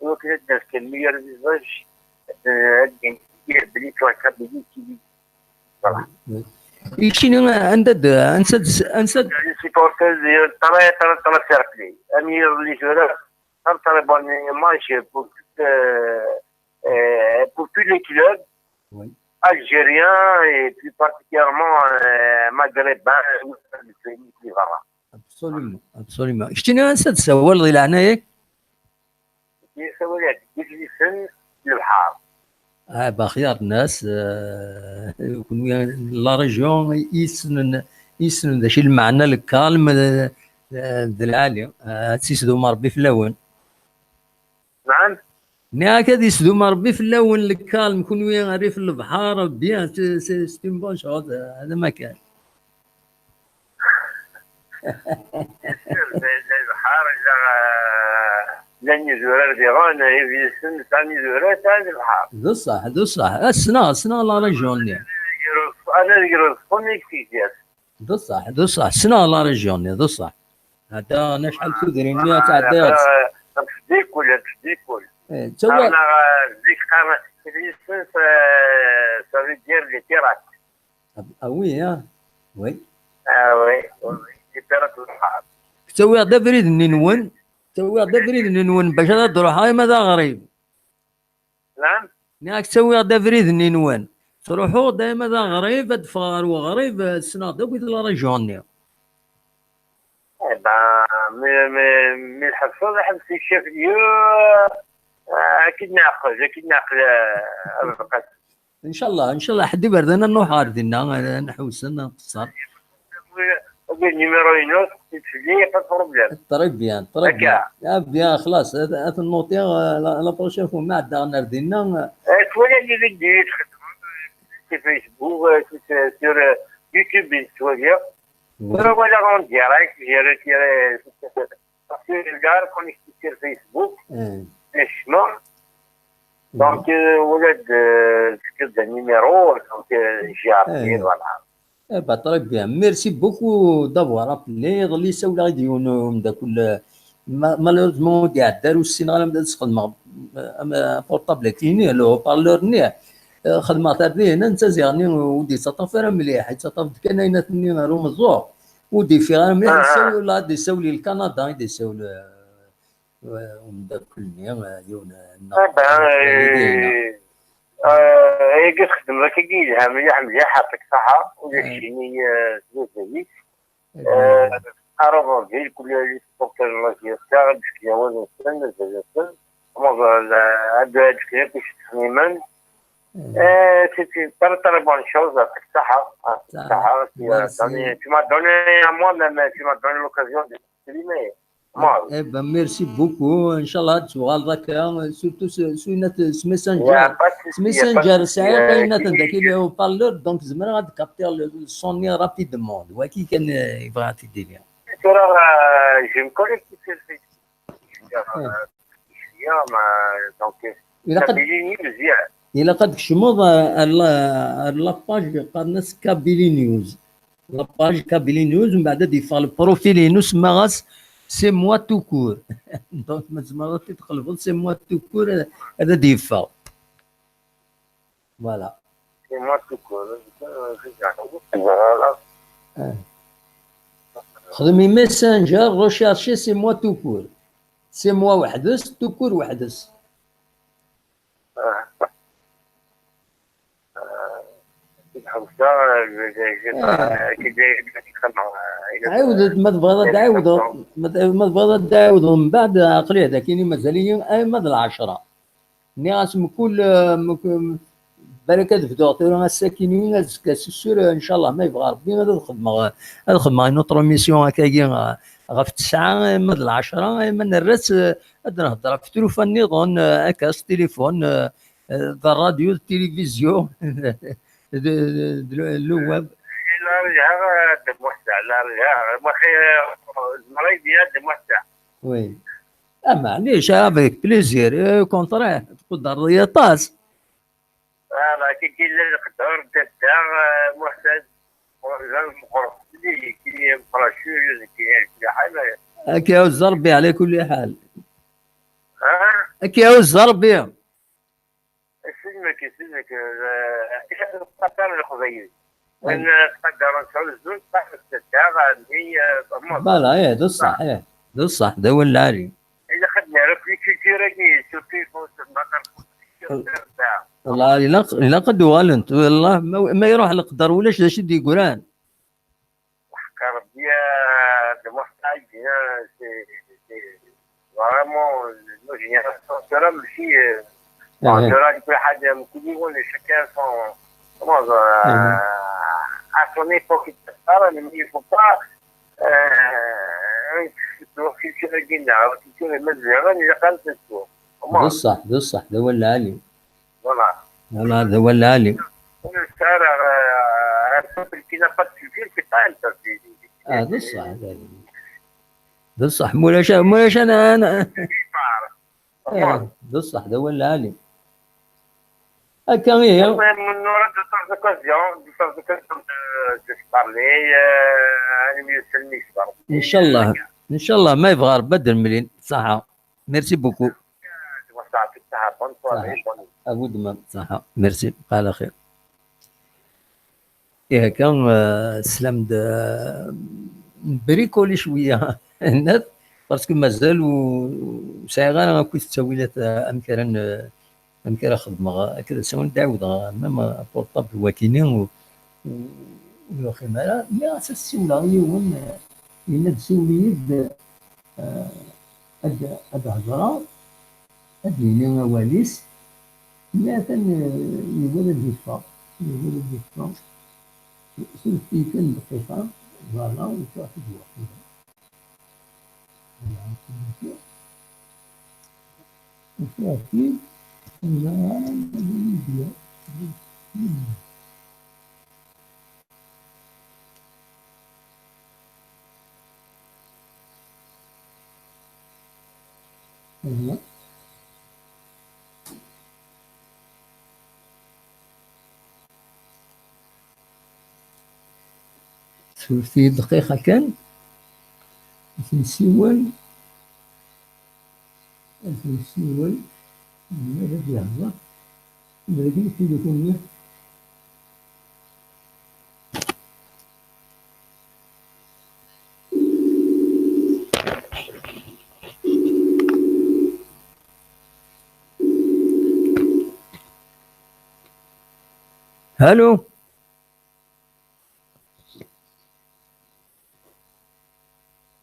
ولكن هاد الناس كان مية فيزاج، آه، هاد الجنسية بلي توعشر بلي كيدي. Voilà. Oui. Keččini, anda d-, ansa d-, ansa d-, Les supporters, euh, très, très, très fair-play. Amir les joueurs, très, très bonne image pour tout, euh, euh, pour tous les clubs, oui, algériens et plus particulièrement, euh, maghrébins, les Voilà. Absolument, absolument. Keččini ansa d-tsawaleḍ i leɛnaya-k? Yessawal-ak-d Idlisen Lebḥer. Ah, bah, xyar nnas, euh, kunwi, la région, i yessnen, i yessnen d acu i lmeɛna lkalm, euh, d lɛali. Ah, ad tt-isdum Ṛebbi fell-awen. نعم. Nniɣ-ak ad isdum Ṛebbi fell-awen lkalm, kunwi rrif n lebḥer, bien, c'est, c'est, c'est une bonne chose, euh, هذا ما كان. Lebḥer, llan, euh, llan idurar diɣen, Idlisen sɛan idurar, sɛan lebḥer. D ṣṣeḥ, d ṣṣeḥ. Ah, ssneɣ, ssneɣ la région-nni. Ana deg Rezqun i k-tigert. D ṣṣeḥ, d ṣṣeḥ. Ssneɣ la région-nni, d ṣṣeḥ. Ɛedda acḥal tudrin-nni ad tɛeddiḍ. Am Sdikul, am Sdikul. Eh, ttawi-, qqaren-aɣ, eh, zik qqaren, Idlisen, ça, ça veut dire les pirates. Ah, ah oui, hein? Oui. Ah oui, oui, oui, les pirates du Sahara. Ttawiɣ-d abrid-nni-nwen, ttawiɣ-d abrid-nni-nwen bac ad d-ruḥeɣ ima d aɣrib. نعم. Nniɣ-ak ttawiɣ-d abrid-nni-nwen. Ttruḥuɣ dayma d aɣrib, ad d-ffɣeɣ ɣer weɣrib, eh, ssneɣ-d akk la région-nni. Eh ben, mi, mi, mi nḥebseḍ, ḥbes i chef-lieu, eh, ad k-id-neɛqel, ad k-id-neɛqel, eh, a Baba Qasi. Incallah, incallah, ḥedd iberdan ad nruḥ ɣer dinna, ad nḥewsen, ad nqeṣṣer. Agi numéro inu, c'est fini, y a pas de problème. Très bien, très bien. Ah bien, xlas, ad, ad nutiɣ, eh, la, la prochaine fois, ma ɛeddaɣ ar dinna, eh. Eh, twala les vidéos, c'est Facebook, eh, c'est, c'est sur, eh, YouTube, i ttwaliɣ. Tura walaɣ en direct, j'ai retiré, parce que j'ai reconnu sur Facebook, eh, les chemins. Donc, euh, voilà, de, de, de numéro, donc, euh, j'ai appelé, eh, voilà. Eh ben, très bien. Merci beaucoup d'avoir appelé. Iḍelli ssawleɣ-d yiwen umeddakel, ma-, malheureusement ur d-iɛedda ara, ur ssineɣ ara ma ad sxedmeɣ, eh, am-, portable-agi-nni, le haut-parleur-nni. Eh, xedmeɣ-t ar dihin, netta ziɣ-nni ur d-yettaṭṭaf ara mliḥ, yettaṭṭaf-d kan ayennat-nni ar umeẓẓuɣ. Ur d-yeffiɣ ara mliḥ, ah, yessawel, ad d-yessawel i Lkanada, i d-yessawel, eh, eh, umeddakel-nni, eh, yiwen, eh, nneɣ. Ah ben, eh, eh, ayagi txedmeḍ akkagi yelha mliḥ, mliḥ, yeɛṭik ṣṣeḥḥa, ulac, eh, ini, eh, tlata-ik. Eh, teqqareḍ di kul les supporters n la J S K, ad d-fken awal-nsen, azal-nsen, meẓẓel, eh, ad, ad d-fken akk iceṭṭiḍen-nsen. Eh, c'est une très, très bonne chose, yeɛṭik ṣṣeḥḥa, yeɛṭik ṣṣeḥḥa, merci. Tu m'as donné à moi même, tu m'as donné l'occasion de m'exprimer. Eh ben, merci beaucoup. Inchallah, ad tuɣaleḍ akka, surtout s, s, s Messenger. Ouais, pas de souci, y a pas de souci. S Messenger, sɛiɣ ayennat daki le haut-parleur, donc zemreɣ ad capter le, le son-nni rapidement. D wagi kan, eh, i bɣiɣ ad t-id-iniɣ. Tura, euh, je me connecte sur Facebook. Euh, donc, euh, Kabylie News, yeah. Ilaq ad tkecmeḍ, eh, ar la, ar la page qqaren-as Kabylie News. La page Kabylie News, mbeɛd ad yeffeɣ le profil-inu, semmaɣ-as C'est moi tout court. Donc, ma tzemreḍ ad t-id-tqelbeḍ, C'est moi tout court, ad, ad d-yeffeɣ. Voilà. C'est moi tout court. Ah. Xdem i Messenger, recherche C'est moi tout court. C'est moi weḥd-s, tout court weḥd-s. Ah. Ɛiwed, ma tebɣiḍ ad d-ɛiwdeḍ, ma t-, ma tebɣiḍ ad d-ɛiwdeḍ mbeɛd, aql-i dagi-ni mazal-iyi arma d lɛecṛa. Nniɣ-as mkul, mk-, balak ad bduɣ tura ass-akini, azekka s ssur, ncallah ma yebɣa Rebbi ad xedmeɣ, ad xedmeɣ une autre émission akkagi, ɣef ttesɛa arma d lɛecṛa, arma nerra-tt, ad nhedder ɣef trufa nniḍen, akka s tilifun, d rradyu, d tilivizyu, d, d, d, d lewwab. Ila, ila, d Muḥ Saɛla, ila, Muḥ, zemreɣ ad d-iniɣ d Muḥ Saɛla. Oui. Ah, maɛlic, avec plaisir. Eh, au contraire, tqudreḍ-iyi aṭas. Ah, ma kiki la leqder, dadda, eh, Muḥ Saɛla, d ameqqran fell-i, kini meqqran cwiya, kini ala kulli ḥal. Ad k-iɛuzz Rebbi ɛla kulli ḥal. Ah? Ad k-iɛuzz Rebbi. Isellmek, isellmek, eh, ttqadar Leqbayel. Win, eh, ttqadaren sɛuzzun, ttqadaren dadda, ɛemmi, eh, Voilà, eh, d ṣṣeḥ, eh, d ṣṣeḥ, d awal lɛali. Ilaq ad nerr akk les cultures-agi, surtout il faut se battre pour les cultures. Voilà, ilaq, ilaq ad uɣalent. Wallah, ma, ma iruḥ leqder, ulac d acu i d-yeggran. Ḥeqqa Rebbi, eh, d Muḥ Saɛid, eh, c'est, c'est vraiment, nos générations, tura mačči, eh, bon, tura, كل حاجة, كل واحد, chacun son, comment, euh, à son époque, il faut pas, mais il faut pas, euh, culture-agi-nneɣ, culture mazal, ilaq ad tt-nettu. D ṣṣeḥ, d ṣṣeḥ, d awal lɛali. Voilà. Voilà, d awal lɛali. Ur nesɛi ara, euh, un peuple qui n'a pas de culture, c'est pas un peuple. Ah, d ṣṣeḥ, d ṣṣeḥ. Mulac, mulac, ana, ana. Eh, d ṣṣeḥ, d awal lɛali. Akka ihi. Nous aurons d'autres occasions, d'autres occasions de, de se parler, euh, à l'émission. Inchallah, inchallah, ma yebɣa Rebbi ad d-nemlil. Ṣaḥa. Merci beaucoup. Ṣaḥa. A bu ddemma, ṣaḥa. Merci. Bqa ɛla xir. Ihi akka, eh, teslam-d, eh, bricoler cwiya, parce que mazal ur, ur sɛiɣ ara akk ttawilat, eh, amek ara n-, amek ara xedmeɣ, akka d asawen d-ɛiwdeɣ, même portable wakini, ur, ur, ur yuxim ara. Nniɣ-as ad ssiwleɣ i yiwen, eh, yenna-d siwel-iyi-d, eh, ad, ad hedreɣ, ad d-yini awal-is, mi atan, eh, yugi ad d-yeffeɣ, yugi ad d-yeffeɣ, suref-iyi kan dqiqa, voilà, ufiɣ-t-id waḥid. Voilà, ufiɣ-t-id, voilà, ad d-yeffeɣ. Voilà. Suref-iyi dqiqa kan. Ad t-nsiwel. Ad t-nsiwel. Ad d-yehḍer. Dagi tilifun-nni. Allô.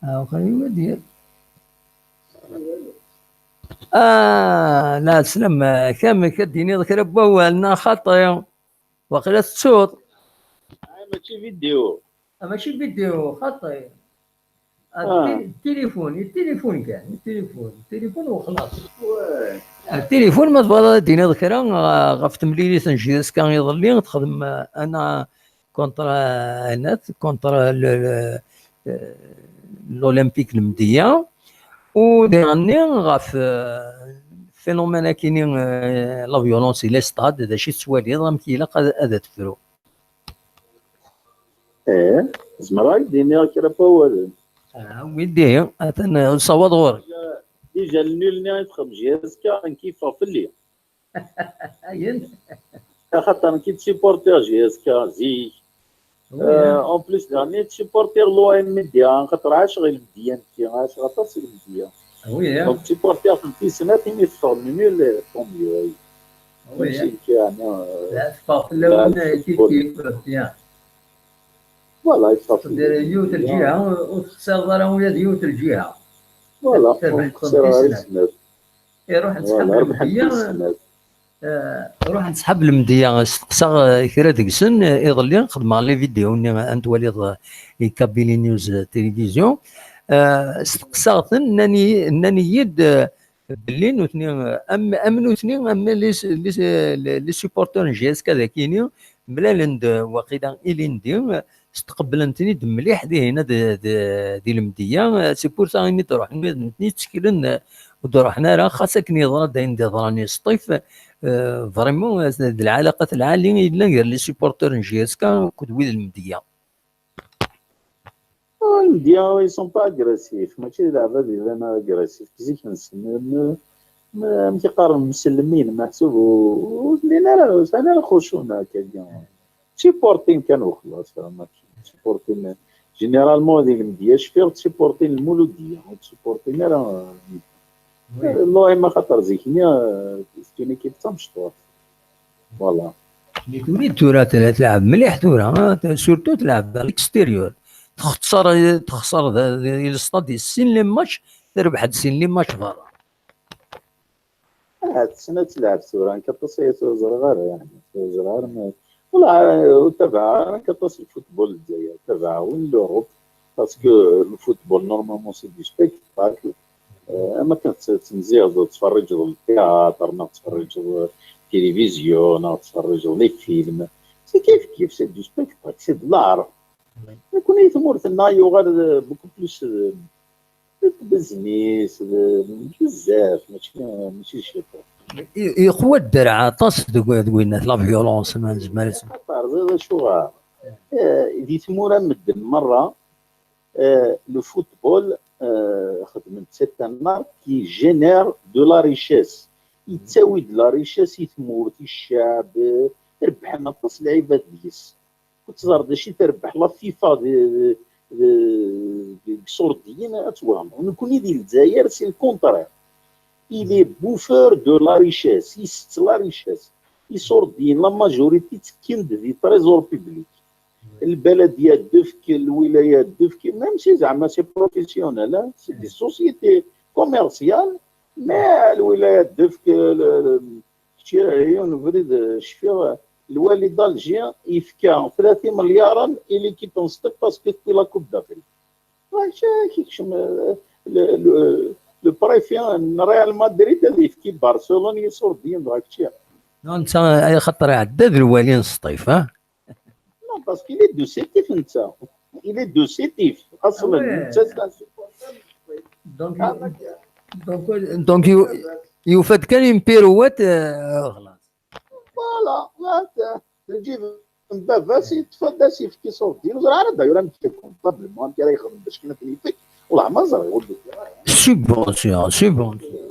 Ah, xayi wadi. Ah, la slam, kamek ad d-tiniḍ kra n wawal, neɣ xaṭi? Waqila tettuḍ. Ah, mačči vidéo. Ah, mačči vidéo, xaṭi. Ah, ah. Ti-, tilifun, i tilifun kan, i tilifun, tilifun u xlaṣ. Ouais. Ah, tilifun, ma tebɣiḍ ad d-tiniḍ kra, ah, ɣef temlilit n J S K iḍelli, texdem, ah, ana contre, euh, Anat, contre le, le, euh, l'Olympique Lemdeyya, u diɣenni ɣef, euh, phénomène akini, euh, la violence i les stades, d acu i tettwaliḍ, amek ilaq ad, ad tefru? Eh, zemreɣ ad d-iniɣ kra n wawalen. Ah, widi, atan, euh, usawaḍ ɣur-k. Déjà, déjà le nul-nni i texdem J S K, nekk yeffeɣ fell-i. Ayen? Axaṭer nekk i d-supporter J S K zik. Oui, euh, hein. En plus, daɣen i d-supporter l'O M Media, xaṭer ɛaceɣ i Lemdeyya nekki, ɛaceɣ aṭas i Lemdeyya. Oui, hein. Donc, supporter n tis snat imi teffeɣ nul, tant mieux, ay. Oui, hein. Mačči nekk, yeɛni, euh, la, teffeɣ fell-awen, la, euh, kif football. Kif, euh, bien. Voilà, yeffeɣ fell-awen. Yiwet lǧiha, ur texsireḍ ara ula d yiwet lǧiha. Voilà, ur texsireḍ ara tis snat. Iruḥ nesḥab Lemdeyya, eh, ruḥen ṣḥab Lemdeyya, steqsaɣ, eh, kra deg-sen, eh, iḍelli, xedmeɣ les vidéos-nni, ad n-twaliḍ, eh, i Kabylie News, eh, Télévision. Eh, steqsaɣ-ten, nnan-iyi, nnan-iyi-d, eh, belli nutni, eh, am, am nutni, am les, les, eh, les, les supporters n J S K dagini, mlalen-d, eh, waqila ilindi, eh, stqeblen-ten-id mliḥ dihin di, di, di Lemdeyya. C'est pour ça imi d-ruḥen, nutni tteklen, ur d-ruḥen ara, xas akken yeḍra-d ayen d-yeḍran i Sṭif, euh, vraiment, d lɛalaqat lɛali i yellan gar les supporters n J S K akked wid n Lemdeyya. Ah, Lemdeyya, ils sont pas agressifs, mačči d lɛebad yellan agressifs, zik-nsen, m-, m-, amek i qqaren, mselmin, meḥsub, ur, ur llin ara, ur sɛin ara xucuna akka. Supporting kan u xlaṣ, mačči supporting. Généralement, di Lemdeyya, cfiɣ supporting Lmuludiyya, ur supporting ara. Oui. L'O M, axaṭer zik-nni, euh, c'est une équipe d tamecṭuḥt. Voilà. Nitni tura tla-, tleɛɛeb mliḥ tura, hein, surtout tleɛɛeb à l'extérieur. Texṣer, texṣer d, d, i lestad i sin les matchs, terbeḥ-d sin les matchs berra. Ah, tessen ad telɛeb tura, nekk aṭas aya ur ẓriɣ ara, yeɛni, ur ẓriɣ ara ma, wala, ur tabaɛeɣ ara nekk aṭas lfutbol n Lezzayer, tabaɛeɣ win n l'Europe, parce que le football, normalement, c'est du spectacle. Euh, am akken tt-, temziɣeḍ, tettferriǧeḍ le théâtre, neɣ tettferriǧeḍ tilivizyu, neɣ tettferriǧeḍ les films. C'est kif kif, c'est du spectacle, c'est de l'art. Nekkni tamurt-nneɣ yuɣal, euh, beaucoup plus, euh, d business, d, bezzaf, mačči, mačči d ciṭuḥ. I-, yeqwa ddreɛ aṭas deg, deg winna, la violence, ma nezmer ad s-, Axaṭer, ẓriɣ acuɣer. Eh, di tmura medden merra, eh, le football, eh, xedmen-t, c'est un art qui génère de la richesse. Yettawi-d la richesse i tmurt, i ccɛeb, eh, rebbḥen aṭas lɛibad deg-s. Ur teẓriḍ d acu i terbeḥ la FIFA de, de, de, de, deg iṣurdiyen, ad twehmeḍ. Nekkni di Lezzayer, c'est le contraire. Il est bouffeur de la richesse, isett la richesse. Iṣurdiyen, la majorité, ttekkin-d di trésor public. Lbaladiya ad d-tefk, lwilaya ad d-tefk, même si zeɛma c'est professionnel, hein, c'est des sociétés commerciales, mais lwilaya ad d-tefk, le, le, Kečč, yiwen ubrid, eh, cfiɣ, eh, lwali d'Alger yefka tlata imelyaren i l'équipe n Sṭif parce que tewwi la Coupe d'Afrique. Maca kikcem, eh, le, le, le préfet n Real Madrid ad yefk i Barcelone iṣurdiyen dɣa kečči. Non, netta, ay xaṭer iɛedda d lwali n Sṭif, ha? Non, parce qu'il est de Sétif, netta. Il est de Sétif. Ah ouais. Netta, c'est un supporter de Sétif. Donc, ah, il, d'accord. Donc, donc yu- yufa-d kan une pirouette, euh, خلاص. Voilà, la- lǧib n baba-s yeṭṭef-d asefk iṣurdi. Ur ẓriɣ ara d'ailleurs amek, probablement amek ara yexdem bac kan ad ten-yefk. Wallah ma ẓriɣ, ur d-ufiɣ ara. Subvention, subvention.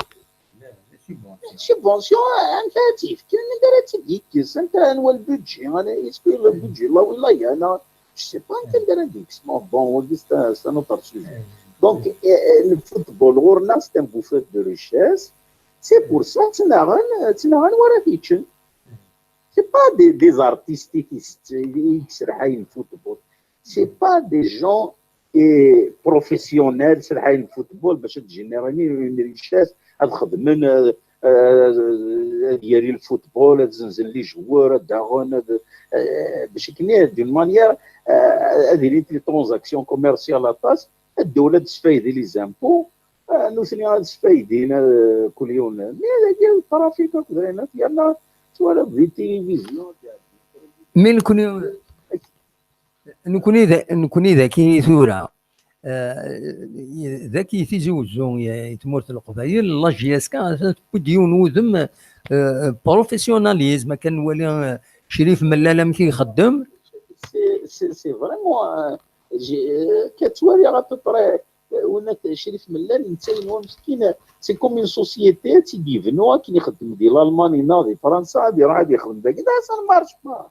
Subvention, amek ara tt-yefk? Anda ara tt-id-yekkes? Anta, anwa lbudji? Est-ce que le budget la wilaya, neɣ je sais pas anta anda ara d-yekkes. Bon, wagi c'est un, c'est un autre sujet. Donc, euh, euh, le football ɣur-neɣ c'est un bouffeur de richesse. C'est pour ça ttnaɣen, ttnaɣen wara t-yeččen. C'est pas des, des artistes i t-, i yesserḥayen football. C'est pas des gens, eh, professionnels sserḥayen football bac ad générer une richesse, ad xedmen, euh, euh, ad yali le football, ad zenzen les joueurs, ad d-aɣen, ad, euh, bac akken, d'une manière, euh, ad ilint les transactions commerciales aṭas, ddula ad tesfaydi les impôts, euh, nutni ad sfaydin, euh, kul yiwen. Mais dagi le trafic akked ayen akk yerna twalaḍ di télévision. Mais nekkni, nekkni da- nekkni dagi tura, euh, dagi Tizi Wezzu, i tmurt n Leqbayel, la J S K, atan tewwi-d yiwen wudem, euh, professionnalisme, akken nwali, euh, Crif Mellal amek i ixeddem. C'est, c'est, c'est vraiment, euh, j'ai, euh, كتوالي à peu près, euh, ونات شريف ملال نتا ينوى مسكين. C'est comme une société تيديفنو كي يخدم دي l'Allemagne ناض دي فرنسا دي راه يخدم داك. Ça ne marche pas.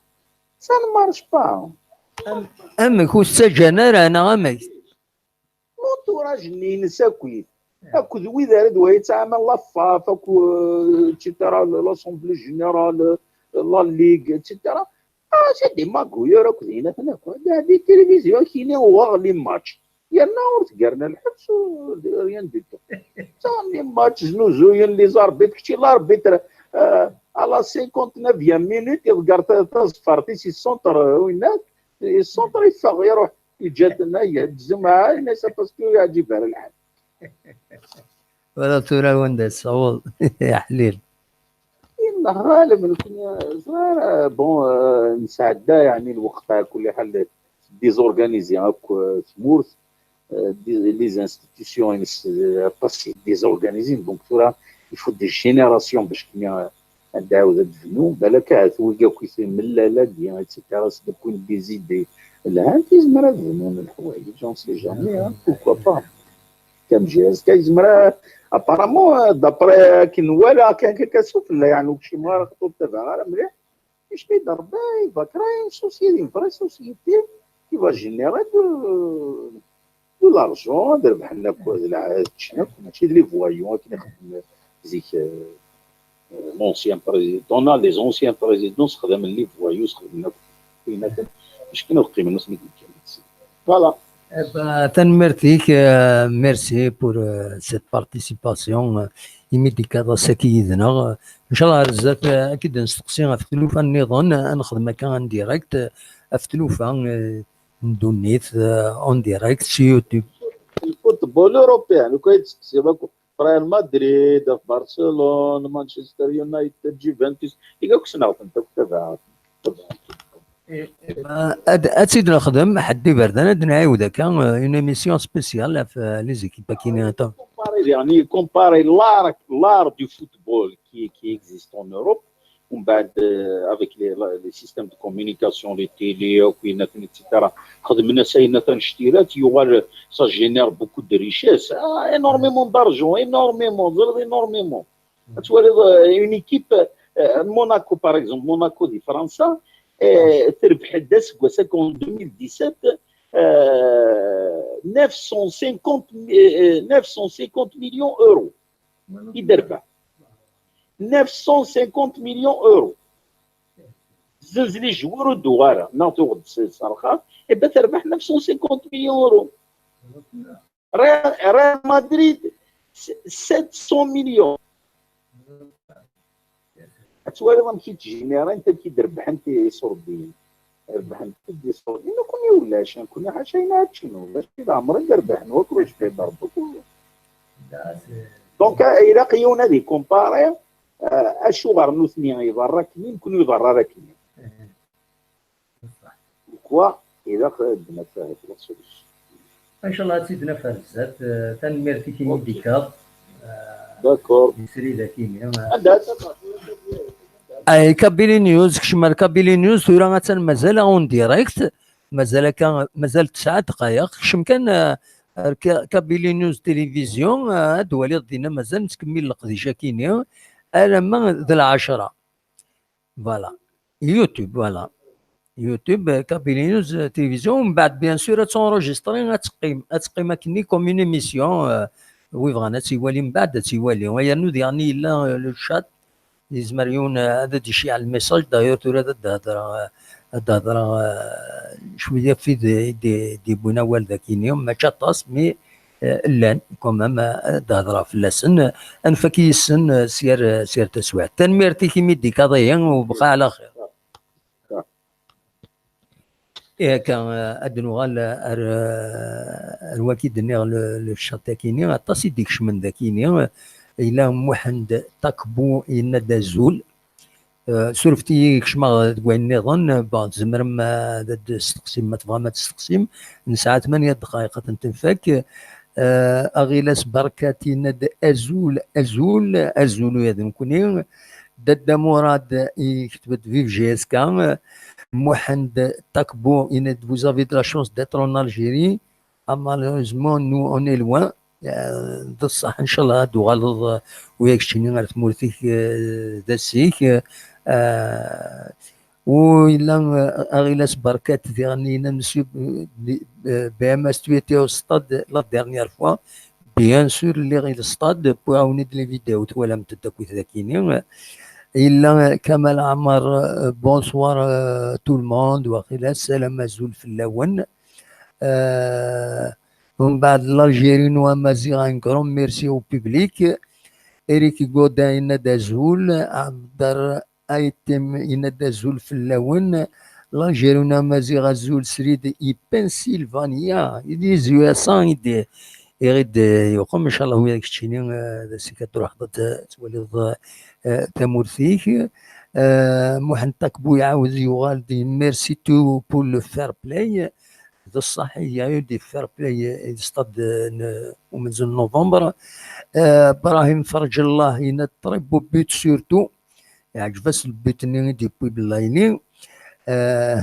Ça ne marche pas. Amek ur ttaǧǧan ara neɣ amek? L'entourage-nni-ines akkit, akked wid ara d-wa yettɛaman la FAF, akked, euh, et cetera, l'Assemblée Générale, la Ligue, et cetera. Ah, c'est des magouilleurs akked yinaten akk. Di télévision, kini uɣeɣ les matchs. Yerna ur tgerna lḥebs, ur rien du tout. Ttaɣen les matchs, znuzuyen les arbitres, kečči l'arbitre, euh, à la cinquante-neuvième minute, iḍegger ta- taẓeffart-is, yessenṭer, euh, winna, yessenṭer, yeffeɣ, iruḥ, yeǧǧa-ten, ay, tzemɛ, ay, nasa, parce que yeɛǧib ara lḥal. Wala tura wanda tsaweḍ, ya ḥlil. Yella ɣaleb nekni, ẓriɣ, bon, euh, nesɛedda, yeɛni, lweqt, ɛla kulli ḥal, désorganisé akk, euh, tmurt, euh, di- les institutions-ines, euh, aṭas i désorganisé, donc tura, il faut des générations bac kni, euh, ad d-ɛawed ad d-bnu, balak ahat wigi akk i t-, mellal-agi, et cetera, s-, d-wwin des idées lhant, yezmer ad bnun leḥwayeǧ, on sait jamais, hein, pourquoi pas. Comme J S K yezmer a-, apparemment, euh, d'après akken nwala, kan, kan, kan sufella, yeɛni, ur kcimeɣ ara, ur ttabaɛeɣ ara mliḥ. Kecmi d Rebbi, il va créer une société, une vraie société qui va générer de, de l'argent, ad rebḥen akk, d lɛa-, ad ččen akk, mačči d les voyous akken i xeddmen zik, euh, euh, l'ancien président, non, les anciens présidents sexdamen les voyous, sexdamen akk, akken ad qqimen nutni d nekkan. Voilà. Eh ben, tanemmirt-ik, euh, merci pour, euh, cette participation, euh, imi d-tekkaḍ ass-agi yid-neɣ. Ncallah ar zdat, euh, ad k-id-nesteqsi ɣef tlufa nniḍen, euh, ad nexdem akka en direct, euh, ɣef tlufa, euh, n ddunit, euh, en direct sur YouTube. Le football européen, lukan ad d-testeqsiḍ akk Real Madrid, Barcelone, Manchester United, Juventus, i akk ssneɣ-tent akk, tabaɛeɣ. Eh, ad, ad tt-id-nexdem, ḥedd iberdan, ad nɛiwed akka, euh, une émission spéciale ɣef, euh, les équipes akini. Comparer, يعني, comparer l'art, l'art du football qui, qui existe en Europe, ومن بعد, euh, avec les, la- les systèmes de communication, les télés, et cetera, خدمنا سينا تنشتيرات, يوغال, ça génère beaucoup de richesses, ah, énormément d'argent, énormément, énormément. Tu vois, euh, une équipe, euh, Monaco, par exemple, Monaco de France, euh, تربح الداس en deux mille dix-sept, euh, neuf cent cinquante, euh, neuf cent cinquante millions d'euros. I d-terbeḥ. Neuf cent cinquante millions d'euros. Zzenz les joueurs ur d-tuɣ ara, neɣ tuɣ-d s- s rxas, et ben terbeḥ neuf cent cinquante millions d'euros. Real, Real Madrid, sept cent millions. Ad twaliḍ amek i ttjiniran, amek i d-rebḥen iṣurdiyen. Rebḥen-d iṣurdiyen, nekkni ulac, nekkni ḥaca ayen ara ččen, ulac, d ɛemren d-rebḥen, wakk ur yecfi d Rebbi. Donc, eh, ilaq yiwen ad ikumpari, eh, acuɣer nutni iḍerra akken, nekkni ur iḍerra ara akken. Quoi, ilaq ad d-naf la solution. Ncallah ad tt-id-naf ar zdat. Eh, tanemmirt-ik imi d-tekkaḍ. Eh, D'accord. Ay, Kabili News, kcem ar Kabili News, tura attan mazal en direct, mazal akka, mazal tesɛa ddqayeq, kcem kan, eh, ar Ka-, Kabili News Télévision, eh, ad d-waliḍ dinna mazal nettkemmil leqdic akini, alamma d lɛecṛa. Voilà. YouTube, voilà. YouTube, eh, Kabili News, eh, Télévision, mbeɛd, bien sûr, ad tenregistré, ad teqqim, ad teqqim akkenni comme une émission, eh, wi bɣan ad tt-iwali mbeɛd ad tt-iwali. Yernu diɣen yella, eh, le chat, yezmer yiwen, eh, ad d-iceyyeɛ lmessage, d'ailleurs, tura ad d-hedreɣ, eh, ad d-hedreɣ, eh, cwiya f wid i d-, i d-yewwin awal dagini, mačči aṭas, mais eh, llan, quand même, eh, ad d-hedreɣ fell-asen, eh, ad nfak yis-sen, eh, s yir, eh, s yir taswiɛt. Tanemmirt-ik imi d-ikaḍ-iyi, u bqa ɛla xir. Ihi akka, eh, ad nuɣal, eh, ar, eh, ar waki d-nniɣ le, le chat akini, aṭas i d-ikecmen dakini, eh, yella Muḥend Takbu yenna-d azul, Eh, surfet-iyi, kecmeɣ deg wayen nniḍen, eh, bon, tzemrem, eh, ad d-testeqsim, ma tebɣam ad testeqsim. Nesɛa tmanya ddqayeq ad tent-nfak. Eh, Aɣilas Berkat yenna-d azul, azul, azul ula d nekkni. Dadda Murad yekteb-d vive J S K. Muḥend Takbu yenna-d vous avez de la chance d'être en Algérie. Ah, malheureusement, nous, on est loin. Eh, d ṣṣeḥ, ncallah ad d-tuɣaleḍ, eh, wiyak keččini ar tmurt-ik, eh, d asik. Eh, u yella, eh, Aɣilas Berkat diɣen yenna-d monsieur, eh, B M S, tu étais au stade la dernière fois. Bien sûr, lliɣ i le stade, wwiɣ-awen-id les vidéos, twalamt-d akkit dakini. Yella Kamal Amar, eh, bonsoir, eh, tout le monde, waqila, salam azul fell-awen. Euh, mbeɛd l'Algérie-inu amaziɣ, un grand merci au public. Eric Godin yenna-d azul, Abder Aytem yenna-d azul fell-awen. L'Algérie-inu amaziɣ azul srid i Pennsylvania, i d-, i d-, i d-yuqem, inchallah, wiyak keččini, euh, d asik ad truḥeḍ ad twaliḍ, euh, tamurt-ik. Euh, Muḥend Takbu iɛawed yuɣal-d, merci tout pour le fair play. D ṣṣeḥ, il y a eu des fair play i stade n umenzu n novembre. Euh, Brahim Ferǧellah yenna-d très beau but surtout. Iɛǧeb-as le but-nni i d-yewwi Belayli. Euh,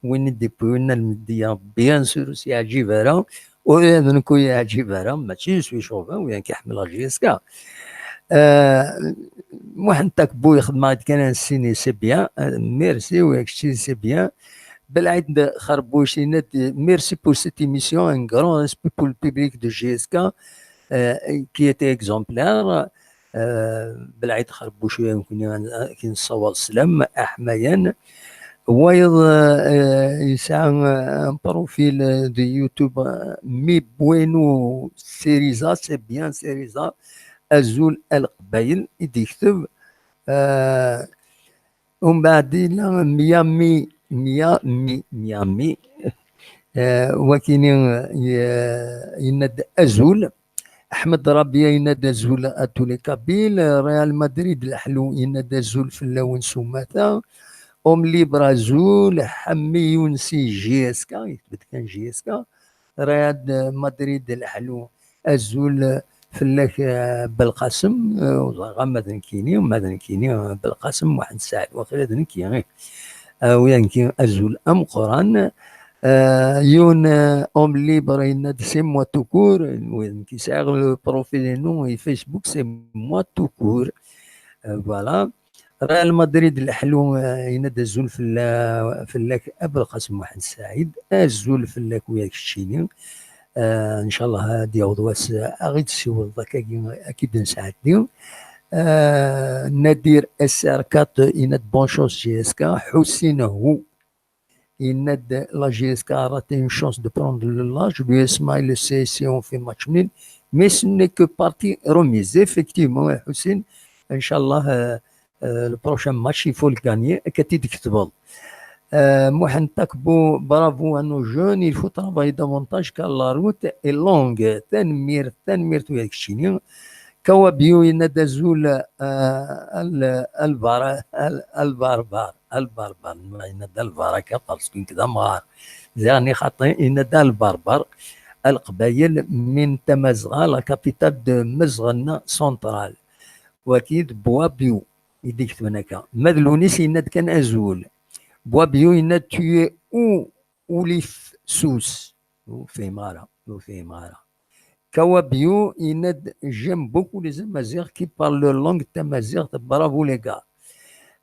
win i d-yewwi winna lmeddiya, bien sûr, ur s-yeɛǧib ara. Ula d nekk ur yeɛǧib ara, mačči je suis chauvin, ou bien ki ḥemmleɣ J S K. Euh, Muḥend Takbu yexdem-aɣ-d kan un signe, c'est bien. Euh, merci, oui, c'est bien. Belɛid Xerbuc yenna-d, merci pour cette émission, un grand respect pour le public de J S K, euh, qui était exemplaire. Euh, Belɛid Xerbuc, nekkni ad k-nessawaḍ sslam, aḥmayan. Wayeḍ, euh, yesɛa, euh, un profil, euh, de YouTube, euh, Mi Bueno Seriza, c'est bien Seriza, azul a Leqbayel, i d-yekteb. Euh, Umbeɛd yella Miami, Miami, Miami. Eh, wakini, eh, ye-, yenna-d azul. Ḥmed Rabia yenna-d azul à tous les Kabyles. Real Madrid leḥlu yenna-d azul fell-awen s umata. Homme Libre azul. Ḥammi Yunsi J S K, yekteb-d kan J S K. Real Madrid leḥlu azul fell-ak, eh, Belqasem, eh, ur ẓriɣ ma d nekkini, ma d nekkini, eh, Belqasem Muḥend Saɛid, waqila d nekki, eh. Eh, wi nekki azul ameqqran. Eh, yiwen, eh, homme libre yenna-d c'est moi tout court, wi nekki sɛiɣ le profil-inu i Facebook, c'est moi tout court. Eh, voilà. Real Madrid leḥlu, eh, yenna-d azul fell-, fell-ak a Belqasem Muḥend Saɛid, azul fell-ak wiyak keččini. Eh, ncallah ad yaweḍ wass, eh, ad ɣ-id-tessiwḍeḍ akkagi, ad k-id-nesɛeddi. Eh, Nadir S R quatre yenna-d bonne chance J S K. Ḥusin Hu yenna-d la J S K a raté une chance de prendre le large. Lui et Smaïl le C S C ont fait match nul, mais ce n'est que partie remise. Effectivement, eh, Ḥusin, ncallah, eh, eh, le prochain match, il faut le gagner. Akka t-id-tketbeḍ. Euh, Mohamed Takbou, bravo à nos jeunes, il faut travailler davantage car la route est longue. Tanemmirt, tanemmirt wiyak keččini. Kawabyu yenna-d azul, euh, al-, albar-, al-, albarbar, albarbar, yenna-d albaraka parce que nekk d amɣar. Ziɣ nni xaṭi, yenna-d albarbar. a Leqbayel, min Tamazɣa, la capitale de Mezɣenna central. Waki d Bois Bio i d-iketben akka. Ma d Lunis yenna-d kan azul. Bois Bio yenna-d tu es où, Ulif Sous. Ur fhimeɣ ara, ur fhimeɣ ara. Kawabio yenna-d j'aime beaucoup les Amaziɣ qui parlent leur langue tamaziɣt, bravo les gars.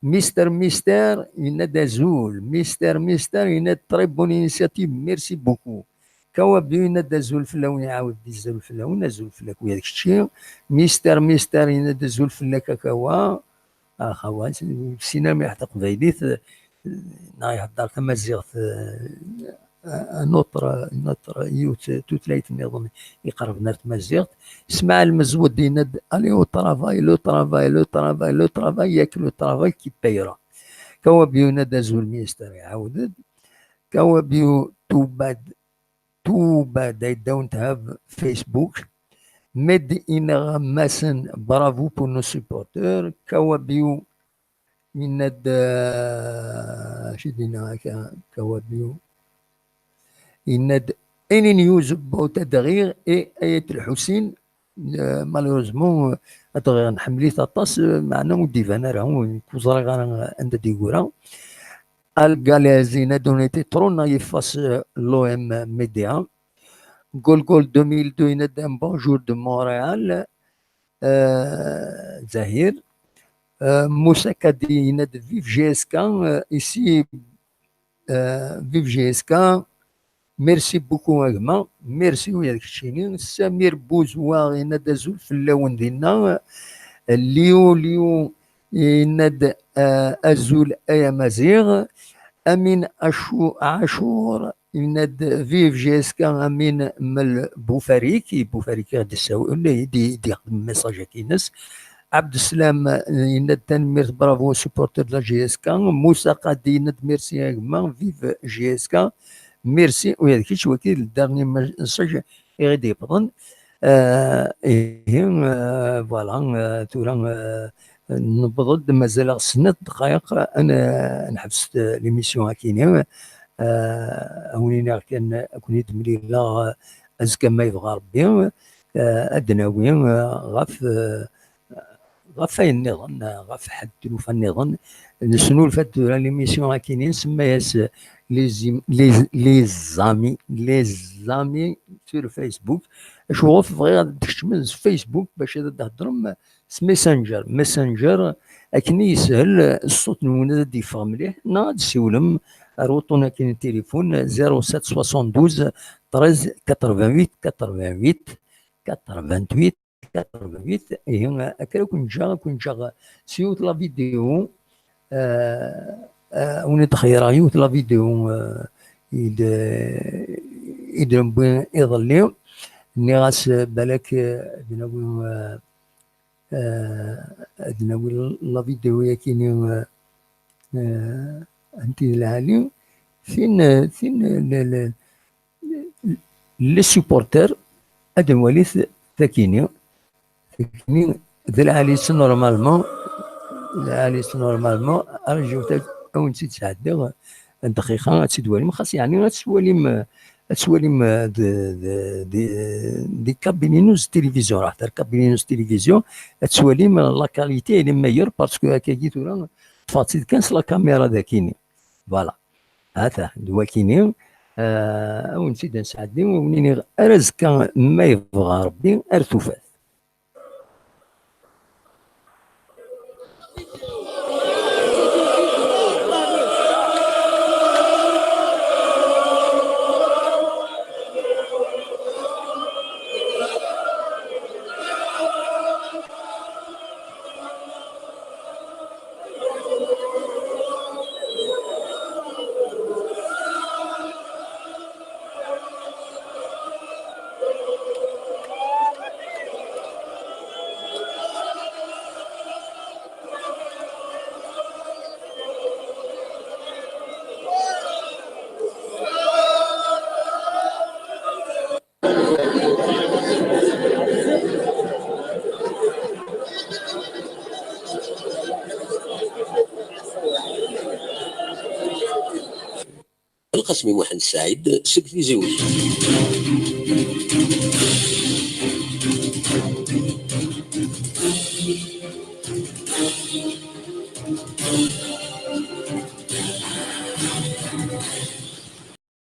Mister Mister yenna-d azul. Mister Mister yenna-d très bonne initiative, merci beaucoup. Kawabio yenna-d azul fell-awen, iɛawed-d azul fell-awen, azul fell-ak ula d kečči. Mister Mister yenna-d azul fell-ak a Kawa. Ax a wa, ur tessin ara mliḥ taqbaylit, eh, neɣ ihedder tamaziɣt, eh, un autre, une autre, yiwet tutlayt nniḍen iqerben ar tmaziɣt. Smaɛel Mezwed yenna-d, allez au travail, le travail, le travail, le travail, il y a que le travail qui payera. Kawabio yenna-d azul mister, iɛawed-d. Kawabio tubad, tubad, I don't have Facebook. Med Ineɣmasen, bravo pour nos supporters. Kawabio yenna-d, eh, acu d-yenna akka, Kawabio? Yenna-d any news about Adɣiɣ et Ayat Lḥusin? Eh, malheureusement, eh, Adɣiɣ nḥemmel-it aṭas, eh, meɛna ur d-iban ara, ur, ur ẓriɣ ara anda d-yeggra. Algalez yenna-d on était trop naïf face, eh, l'O M Media. Golgol deux mille deux yenna-d un bonjour de Montréal. Euh, Zahir. Euh, Moussa Kadi yenna-d vive G S K, euh, ici, euh, vive G S K. Merci beaucoup a gma. Merci ula d keččini. Samir Bouzouar yenna-d azul fell-awen dinna. Liu Liu yenna-d, euh, azul ay amaziɣ. Amin Achou-, Achour yenna-d vive G S K, Amin Mel Boufarik, i Boufarik i ɣ-d-issawel, i d-, i d-ixdem message-agi-ines. Abdeslam yenna-d tanemmirt, bravo supporter de la G S K. Moussa Qadi yenna-d merci a gma, vive G S K. Merci, ula d kečč, wagi d le dernier message i ɣ-d-yewwḍen. Euh, ihi, euh, voilà, euh, tura, euh, newweḍ-d, mazal-aɣ snat dqayeq, ad n-, ad neḥbes, euh, l'émission akini. Euh, a wen-iniɣ kan, ad ken-id-mlileɣ, euh, azekka ma yebɣa Rebbi, euh, ad d-nawi, euh, ɣef, euh, ɣef wayen nniḍen, ɣef ḥedd tlufa nniḍen. Nesnulfa-d tura l'émission akini, nsemma-yas les im-, les, les amis, les amis sur Facebook. Acuɣef bɣiɣ ad d-tkecmem s Facebook bac ad d-theddrem s Messenger. Messenger, akken i yeshel ṣṣut-nwen ad d-yeffeɣ mliḥ, neɣ ad d-siwlem ar wuṭṭun akini n tilifun, zéro sept soixante-douze treize quatre-vingt-huit quatre-vingt-huit quatre-vingt-huit. Quatre-vingt-huit, ihi, akka ara ken-ǧǧeɣ, ad ken-ǧǧeɣ s yiwet la vidéo, euh, euh, wen-d xeyreɣ yiwet la vidéo, euh, i d-, i d-newwi iḍelli. Nniɣ-as, euh, balak, euh, ad nawi, euh, euh, ad nawi la vidéo yakini, euh, euh, anti d lɛali, tin, euh, tin, euh, le, le, les supporters, ad nwali t-, takini. Takini d lɛali-s normalement, lɛali-s normalement, arjut ad, ad wen-tt-id-sɛeddiɣ dqiqa, ad tt-id-twalim, xas yeɛni ad twalim, ad twalim, euh, de, de, de, de cabine-inu s télévision, raḥ ar cabine-inu s télévision, ad twalim la qualité elle est meilleure parce que akkagi tura ṭṭfeɣ-tt-id kan s la caméra dakini. Voilà. Hata, d wakini, euh, ad wen-tt-id-nesɛeddi, ad wen-iniɣ ar azekka, ma yebɣa Rebbi, ar tufat. Lqasmi Muḥend Saɛid seg Tizi Wezzu.